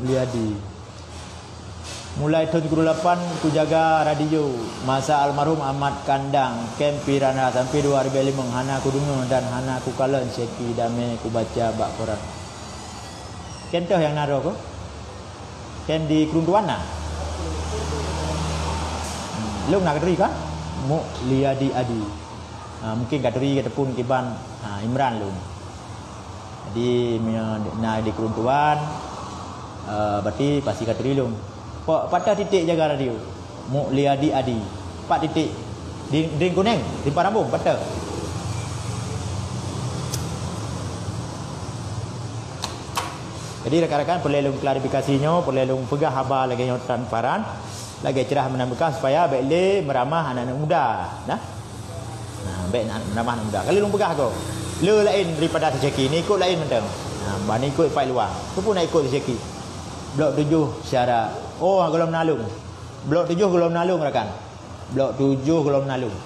Mulyadi. Mulai thon sikureueng lapan kujaga radio masa almarhum Ahmad Kandang, kem Pirana sampai dua ribu lima hana kudeungoe dan hana kukalon Syeki Damé kubaca bak koran. Ken toh nyang na droe ko? Ken di Krueng Tuan na? Hmm, lôn na katuri kan? Mulyadi Adi. Ha, mungkin katuri ataupun kiban, ha, Imran lôn. Jadi meunyoe na di Krueng Tuan, eh, berarti pasti katuri lôn. Pak, pat titik jaga radio? Mulyadi Adi. Pat titik. Di, di Kuneng, di Parambong, pat. Jadi rakan-rakan, peureulée lôn klarifikasi nyoe, peureulée lôn peugah haba lagée nyoe transparan, lagée cerah meunan beukah supaya bék lé meuramah aneuk-aneuk muda, nah. Nah, bék na-, meuramah aneuk muda. Kali lôn peugah ko, le laén daripada si Syeki, ni ikot laén mantong. Nah, ban ikot pat luwa. Peue na ikot si Syeki? Blok tujoh syarat. Oh, gohlom naleueng. Blok tujoh gohlom naleueng rakan. Blok tujoh gohlom naleueng.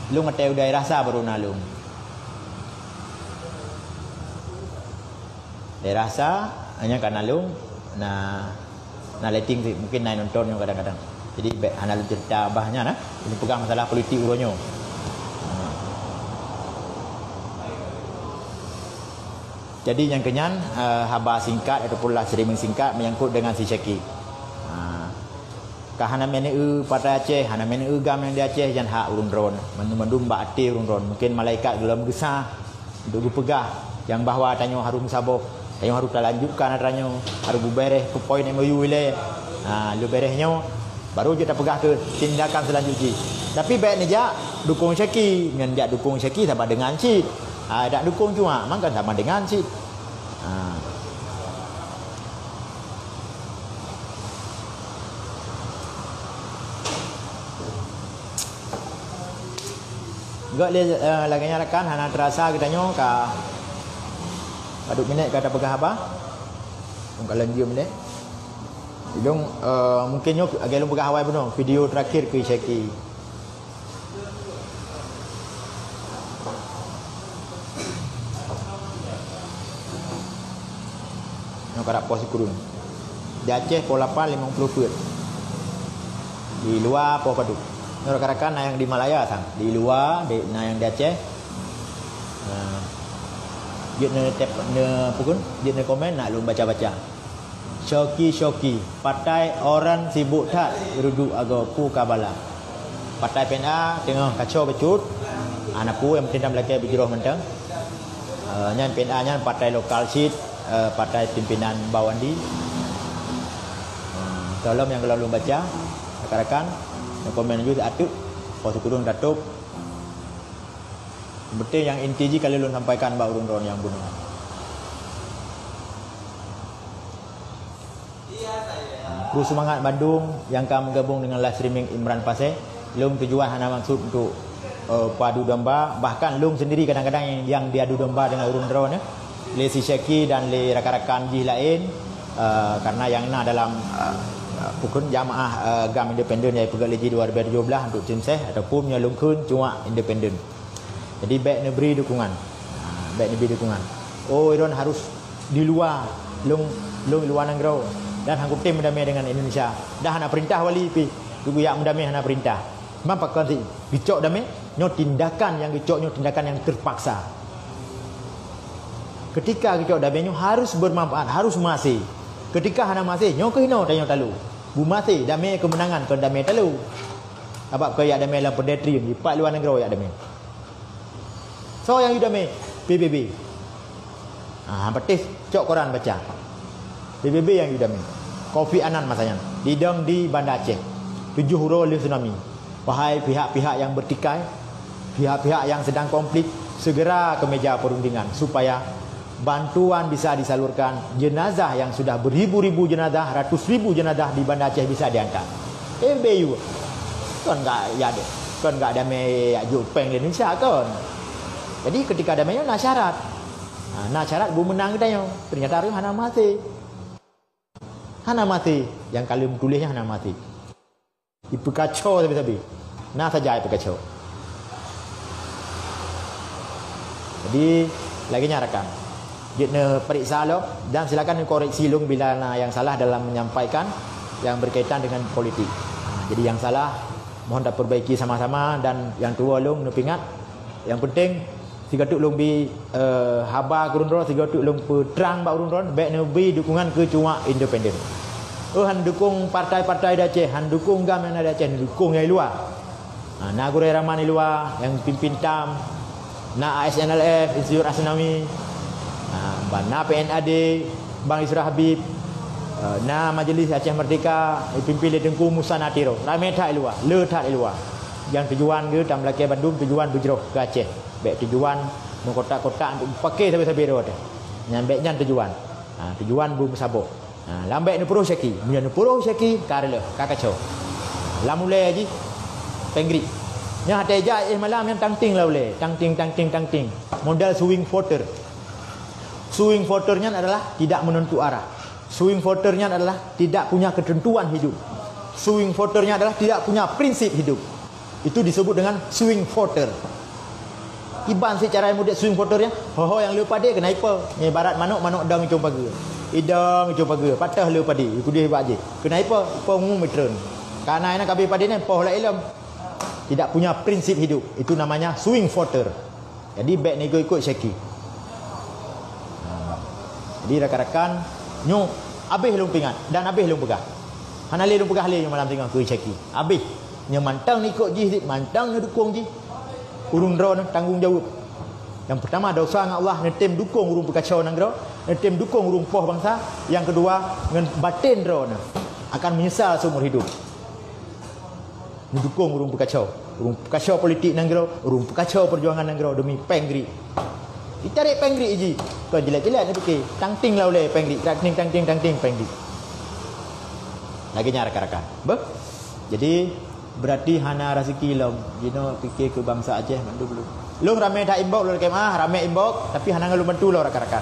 Lôn até u daerah sa baru naleueng. Daerah sa, hanya ka naleueng, na, na letting sih, mungkin na nonton nyoe kadang-kadang. Jadi bék hana lôn cerita bah nyan, nah. Ini peugah masalah politik uroe nyoe. Jadi nyang keunyan, eh, haba singkat ataupun lah streaming singkat menyangkut dengan si Syeki. Ha. Ka hana meuneue partai Aceh, hana meuneue GAM nyang di Aceh, nyan hak ureuëng droe. Mandum-mandum bak até ureuëng droe. Mungkin malaikat geulom geusa untuk geupeugah nyang bahwa tanyoe harôh meusaboh, tanyoe harôh talanjutkan atra nyoe, harôh beubeureh poin M O U ilée. Ha, lheueh beureh nyoe, baru jeuet tapeugah keu tindakan seulanjut jih. Tapi bék neujak dukong Syeki, nyan jak dukong Syeki sama dengan cit. Ha, dak dukong cuma, mangkan sama dengan cit. Ha. Gok lé, eh, lagée nyan rakan, hana teurasa geutanyoe ka padub minét ka tapeugah haba. Mungkin lanjut minét. Ilong, eh, mungkin nyoe lagée lôn peugah awai bunoe, video terakhir keu Syeki. Nyoe karab poh sikureueng. Di Aceh poh lapan limong ploh peuet. Di luwa poh padub. Nyoe rakan-rakan na nyang di Malaya sang. Di luwa, di, na nyang di Aceh. Nah. Jeuet neutep, ne, apa kun? Jeuet neukomen, nak lôn baca-baca. Syoki-syoki, patai orang sibuk that rujuk agoe pu kabala. Patai P N A teungoh kacau bacut, hana peue nyang penting dan meulakée beujroh mantong. Eh, nyan P N A nyan patai lokal cit, eh, patai pimpinan Bawandi. Eh, tolong nyang kalau lôn baca, rakan-rakan, nyang komen laju ateueh, poh sikureueng tatôb. Yang penting nyang inti jih ka lheueh lôn sampaikan bak ureuëng droe nyang bunoe. Kru seumangat bandum nyang ka meugabong deungon live streaming Imran Pasé. Lôn tujuan hana maksud untuk, eh, padu domba, bahkan lôn sendiri kadang-kadang nyang, nyang diadu domba deungon ureuëng droe nyoe, lé si Syeki dan lé rakan-rakan jih laén, eh, karena nyang na dalam, eh, pukon jamaah, eh, GAM independen nyang peugah lé jih dua ribu tujuh belas untuk tim ses ataupun nyoe lôn kheun cuma independen. Jadi bék neubri dukungan. Ha, bék neubri dukungan. Oh, Iron harus di luwa, lôn, lôn luwa nanggroe dan han kutem meudamé dengan Indonesia. Dah hana perintah wali pih, geujak meudamé hana perintah. Memang pakon si geucok damé, nyoe tindakan nyang geucok nyoe tindakan nyang terpaksa. Ketika geucok damé nyoe harus bermanfaat, harus maséh. Ketika hana maséh, nyoe keuh inoe tanyoe talo. Beumaséh damé keumeunangan kon damé talo. Sabab keu yak damé lam pedestrian, di pat luwa nanggroe yak damé. Soe nyang yue damé? P B B. Ah, patéh cok koran baca. P B B nyang yue damé. Kofi Annan masa nyan. Didong di Banda Aceh. Tujoh uroe lheueh tsunami. Wahai pihak-pihak yang bertikai, pihak-pihak yang sedang konflik, segera ke meja perundingan supaya bantuan bisa disalurkan. Jenazah yang sudah beribu-ribu jenazah, ratus ribu jenazah di Banda Aceh bisa diangkat. Eh, B U. Kon gak ya deh. Kon gak damé jak jok péng di Indonesia kon. Jadi ketika damé nyoe na syarat. Ha, na syarat bu meunang geutanyoe. Ternyata hareuh hana maté. Hana maté. Nyang ka lheueh meutuléh nyan hana maté. Ipeukaco sabe-sabe. Na saja ipeukaco. Jadi, lagée nyan rakan. Jeuet neuperiksa lom dan silakan neukoreksi lom bila na nyang salah dalam menyampaikan yang berkaitan dengan politik. Ha, jadi nyang salah mohon taperbaiki sama-sama dan nyang tuwoe lom neupeuingat. Nyang penting sigoe teuk lôn bi, eh, haba keu ureuëng droe, sigoe teuk lôn peutrang bak ureuëng droe, bék neubi dukungan keu cuak independen. Oh, han dukung partai-partai di Aceh, han dukung GAM nyang na di Aceh, han dukung nyang di luwa. Ha, na Gurée Rahman di luwa nyang pimpin tam, na A S N L F, Institut Asnawi, ha, ban na P N A D, Bang Isra Habib, eh, na Majelis Aceh Merdeka, dipimpin lé Teungku Musa Natiro. Ramé that di luwa, le that di luwa. Nyang tujuan geuh tam lakée bandum tujuan beujroh keu Aceh. Bék tujuan meukotak-kotak untuk paké sabe-sabe droe teuh. Nyan bék nyan tujuan. Ha, tujuan beumeusaboh. Ha, lam bék neupuroh syaki. Meunyoe neupuroh syaki, ka reuloh, ka kaco. Lam ulée jih, péng grik. Nyan até jak éh malam nyan tangting lam ulée. Tangting, tangting, tangting. Model swing voter. Swing voter nyan adalah tidak menentu arah. Swing voter nyan adalah tidak punya ketentuan hidup. Swing voter nyan adalah tidak punya prinsip hidup. Itu disebut dengan swing voter. Kiban sit cara mudik swing voter nyan, ho-ho nyang le padé keunan ipo. Ibarat manok, manok dong icong pageue. Idong icong pageue, patah le padé, ikudeh bak jih. Keunan ipo, ipo ngu mitreun. Kana ina kabeh padé nyan poh la ilom. Tidak punya prinsip hidup. Itu namanya swing voter. Jadi bék neuikot-ikot syaki. Ha. Jadi rakan-rakan, nyoe abéh lôn peuingat dan abéh lôn peugah. Hana lé lôn peugah lé nyoe malam singoh keu syaki. Abéh. Nyoe mantong neuikot jih, mantong neudukung jih. Ureuëng droeneuh tanggong jaweueb. Nyang peurtama dosa ngon Allah, neutem dukung ureuëng peukaco nanggroe, neutem dukung ureuëng poh bansa. Nyang keudua ngon baten droeneuh akan meunyeusal seumur hidup. Neudukung ureuëng peukaco, ureuëng peukaco politik nanggroe, ureuëng peukaco peujuangan nanggroe deumi péng grik. Itarek péng grik jih, kon jilét-jilét neupike, tangting lam ulée péng grik, tangting, tangting, tangting péng grik. Lagée nyan rakan-rakan. Beuh? Jadi, berarti hana raseuki lom. Jinoe pike keu bansa Aceh mandum lom. Lôn ramé that inbox lôn lakée meuah, ramé inbox, tapi hana ngon lôn bantu lom rakan-rakan.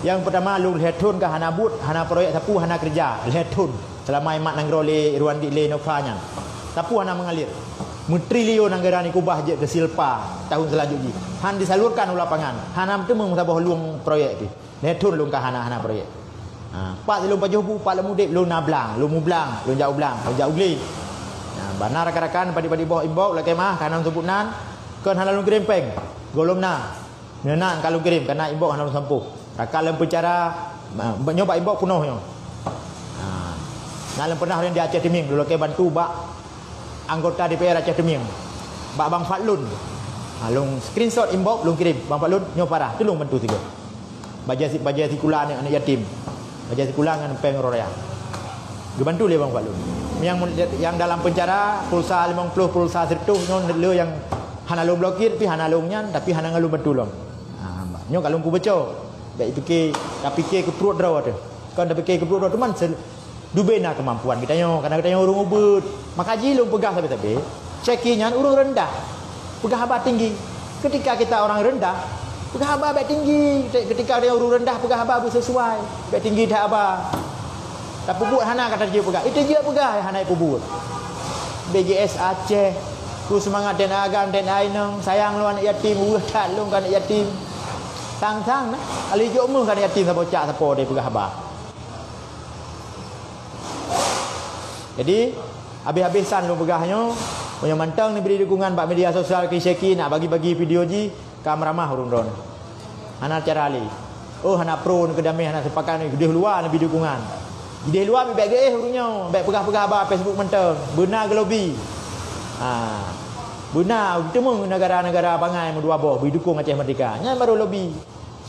Nyang peurtama, lôn lhée thon ka hana buet, hana proyek sapeue, hana keureuja. Lhée thon. Seulama imat nanggroe lé Irwandi lé Nova nyan. Sapeue hana meungalir. Meutrilion anggaran ikubah jeuet keu silpa tahun seulanjut jih. Han disalurkan u lapangan. Hana meuteumé meusaboh lueng proyek pih. Lhée thon lôn ka hana-hana proyek. Ha, pat lôn pajoh bu, pat lôn udeb, lôn na blang, lôn mublang, lôn jak u blang, lôn jak u glé. Nah, bana rakan-rakan, padit-padit boh inbox, lakée meuah, ka hana lôn seubut nan, kon hana lôn kirém péng. Gohlom na. Nyoe na ka lôn kirém, kana inbox hana lôn sampôh. Rakan lam peucara, ma-, nyoe bak inbox peunoh nyoe. Ha. Na lôn pernah ureuëng di Aceh Timing, lôn lakée bantu bak anggota D P R Aceh Timing. Bak Bang Fadlun. Ha, lôn screenshot inbox, lôn kirém. Bang Fadlun, nyoe parah, tulông bantu sigoe. Bajée si-, bajée sikula aneuk, aneuk yatim. Bajée sikula ngon péng uroe raya. Geubantu lé Bang Fadlun. Nyang, nyang dalam penjara, pulsa limong ploh, pulsa sireutoh nyoe le nyang hana lôn blokir, pih hana lôn nyan, tapi hana ngon lôn bantu lom. Ha, nyoe ka lôn kubaco. Bék pike, tapike keu pruet droe teuh. Kon tapike keu pruet droe teuh, man se-, dubena keumampuan geutanyoe, karena geutanyoe ureuëng ubeut. Maka jih lôn peugah sabe-sabe, Syeki nyan ureuëng reundah, peugah haba tinggi. Ketika kita orang rendah, peugah haba bék tinggi. Ketika ureuëng rendah, peugah haba beusesuai, bék tinggi that haba. Tapeubuet hana ka tajeuet peugah. Itu jeuet peugah, hana ipeubuet. B G S Aceh, ku seumangat T N A Agam, T N A Inong, sayang lôn aneuk yatim, weueh that lôn keu aneuk yatim. Sang-sang na, ali jok meuh keu aneuk yatim saboh cak sapo deh peugah haba. Jadi, habéh-habéh san lôn peugah nyoe, meunyoe mantong neubri dukungan bak media sosial keu Syeki nak bagi-bagi video jih, ka meuramah ureuëng droeneuh. Hana cara lé. Oh, hana pro keu damé, hana seupakat, keudeh luwa neubri dukungan. Keudeh luwa bék geuéh ureuëng nyoe, bék peugah-peugah haba Facebook mantong. Beuna geulobi. Ha. Beuna, teuma negara-negara bangai meudua boh beudukong Aceh Merdeka. Nyan baru lobi.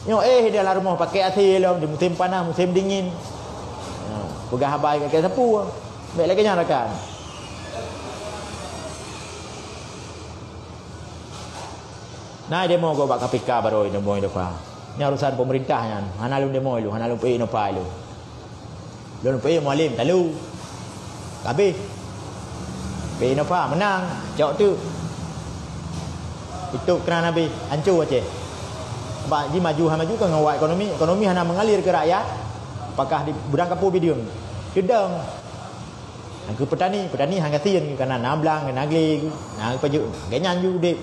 Nyoe, eh, di dalam rumoh pakai AC lom, di musim panas, musim dingin. Ha, peugah haba keu sapeue. Bèk lagèe nyan rakan. Na demo gob bak K P K baru demo Indopa. Nyan urusan pemerintah nyan. Hana lôn demo lôn, hana lôn peuék Indopa lôn. Lôn peuék Mualem talu. Habéh. Peuék Indopa meunang, cok teuk. Itôb keunan habéh, hanco Aceh. Bak jimaju, han maju kan ngon wak ekonomi, ekonomi hana mengalir keu rakyat. Apakah di, beudang kapô bideung? Teudong. Nyang keu peutani, peutani han gasien, kana na blang, na glé, na pajôh, lagèe nyan ju udép.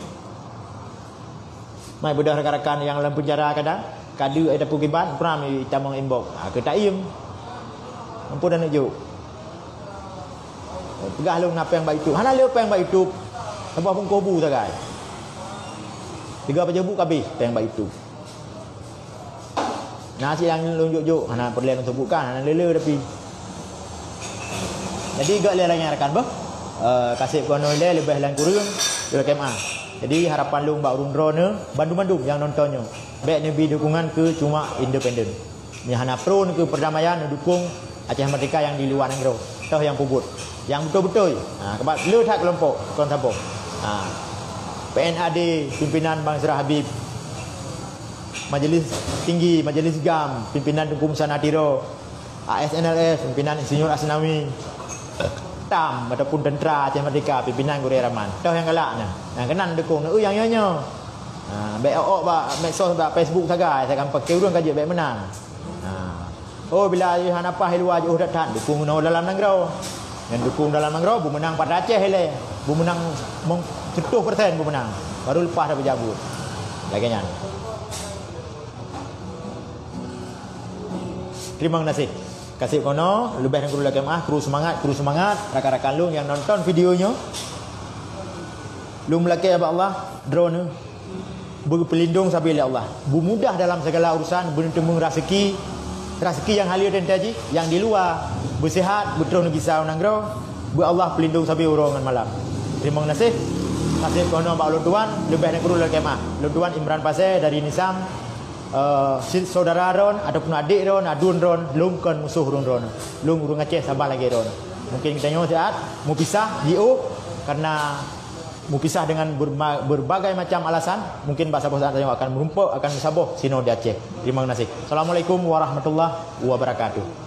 Mai beudôh rakan-rakan nyang lam penjara kadang, ka deuek ai tapeugibat, pram itamong inbox. Ha, keu taiem. Ampôn aneuk jok. Peugah lôn na péng bak YouTube. Hana lé péng bak YouTube. Saboh bungkôh bu sagai. Tiga pajôh bu ka abéh péng bak YouTube. Na cit nyang lôn jok-jok, hana peureulèe lôn seubutkan, hana le-le tapi. Jadi, göt lé lagèe nyan rakan beuh. Eh, kaseb keunoe ilèe leubeh lam kureueng, leubeh kema. Jadi, harapan lôn bak ureueng droeneuh, bandum-bandum nyang nonton nyoe, bèk neubi dukungan keu cuma independen. Nyang hana pro keu perdamaian, neudukong Aceh Merdeka nyang di luwa nanggroe. Toh nyang peubuet. Nyang beutôi-beutôi. Ha, keubah le that keulompok, kon saboh. Ha. P N A D, pimpinan Bang Isra Habib. Majelis Tinggi, Majelis gam, pimpinan Teungku Musa Natiro, A S N L F, pimpinan Insinyur Asnawi, tam ataupun tentera Aceh Merdeka, pimpinan Gurèe Rahman. Toh nyang galak nyan. Nyang keunan dukung, eu nyang nyoe-nyoe. Ha, bèk ôk-ôk bak medsos, bak Facebook sagai, sagai pakai ureueng ka jeuet bèk meunang. Ha. Oh, bila hana paih luwa jiôh that-that, dukung keunoe dalam nanggroe. Nyang dukung dalam nanggroe, beumeunang pat Aceh ilèe. Beumeunang mong-, seratus persen beumeunang. Baru leupah dah peujabut. Lagèe nyan. Terima kasih. Kaseb keunoe, leubeh dan kureueng lakèe meu'ah, kru seumangat, kru seumangat, rakan-rakan lôn nyang nonton video nyoe. Lôn meulakèe bak Allah, droeneuh beupeulindong sabe lé Allah. Beumudah dalam segala urusan, beuneuteumèe raseuki, raseuki nyang haleue teuntèe jih, nyang di luwa, beuseuhat, beutroh neugisa u nanggroe, beu Allah peulindong sabe uroe ngon malam. Terima kasih. Kaseb keunoe bak ulôn tuan, leubeh dan kureueng lakèe meu'ah. Ulôn tuan Imran Pasè dari Nisam. Eh, si-, saudara droen ataupun adék droen, aduen droen, lôn kon musoh ureueng droen. Lôn ureueng Aceh saban lagèe droen. Mungkin geutanyoe siat meupisah jiôh karena meupisah dengan berma-, berbagai macam alasan. Mungkin bak saboh saat tanyoe akan meurumpok, akan meusaboh sinoe di Aceh. Terima kasih. Assalamualaikum warahmatullahi wabarakatuh.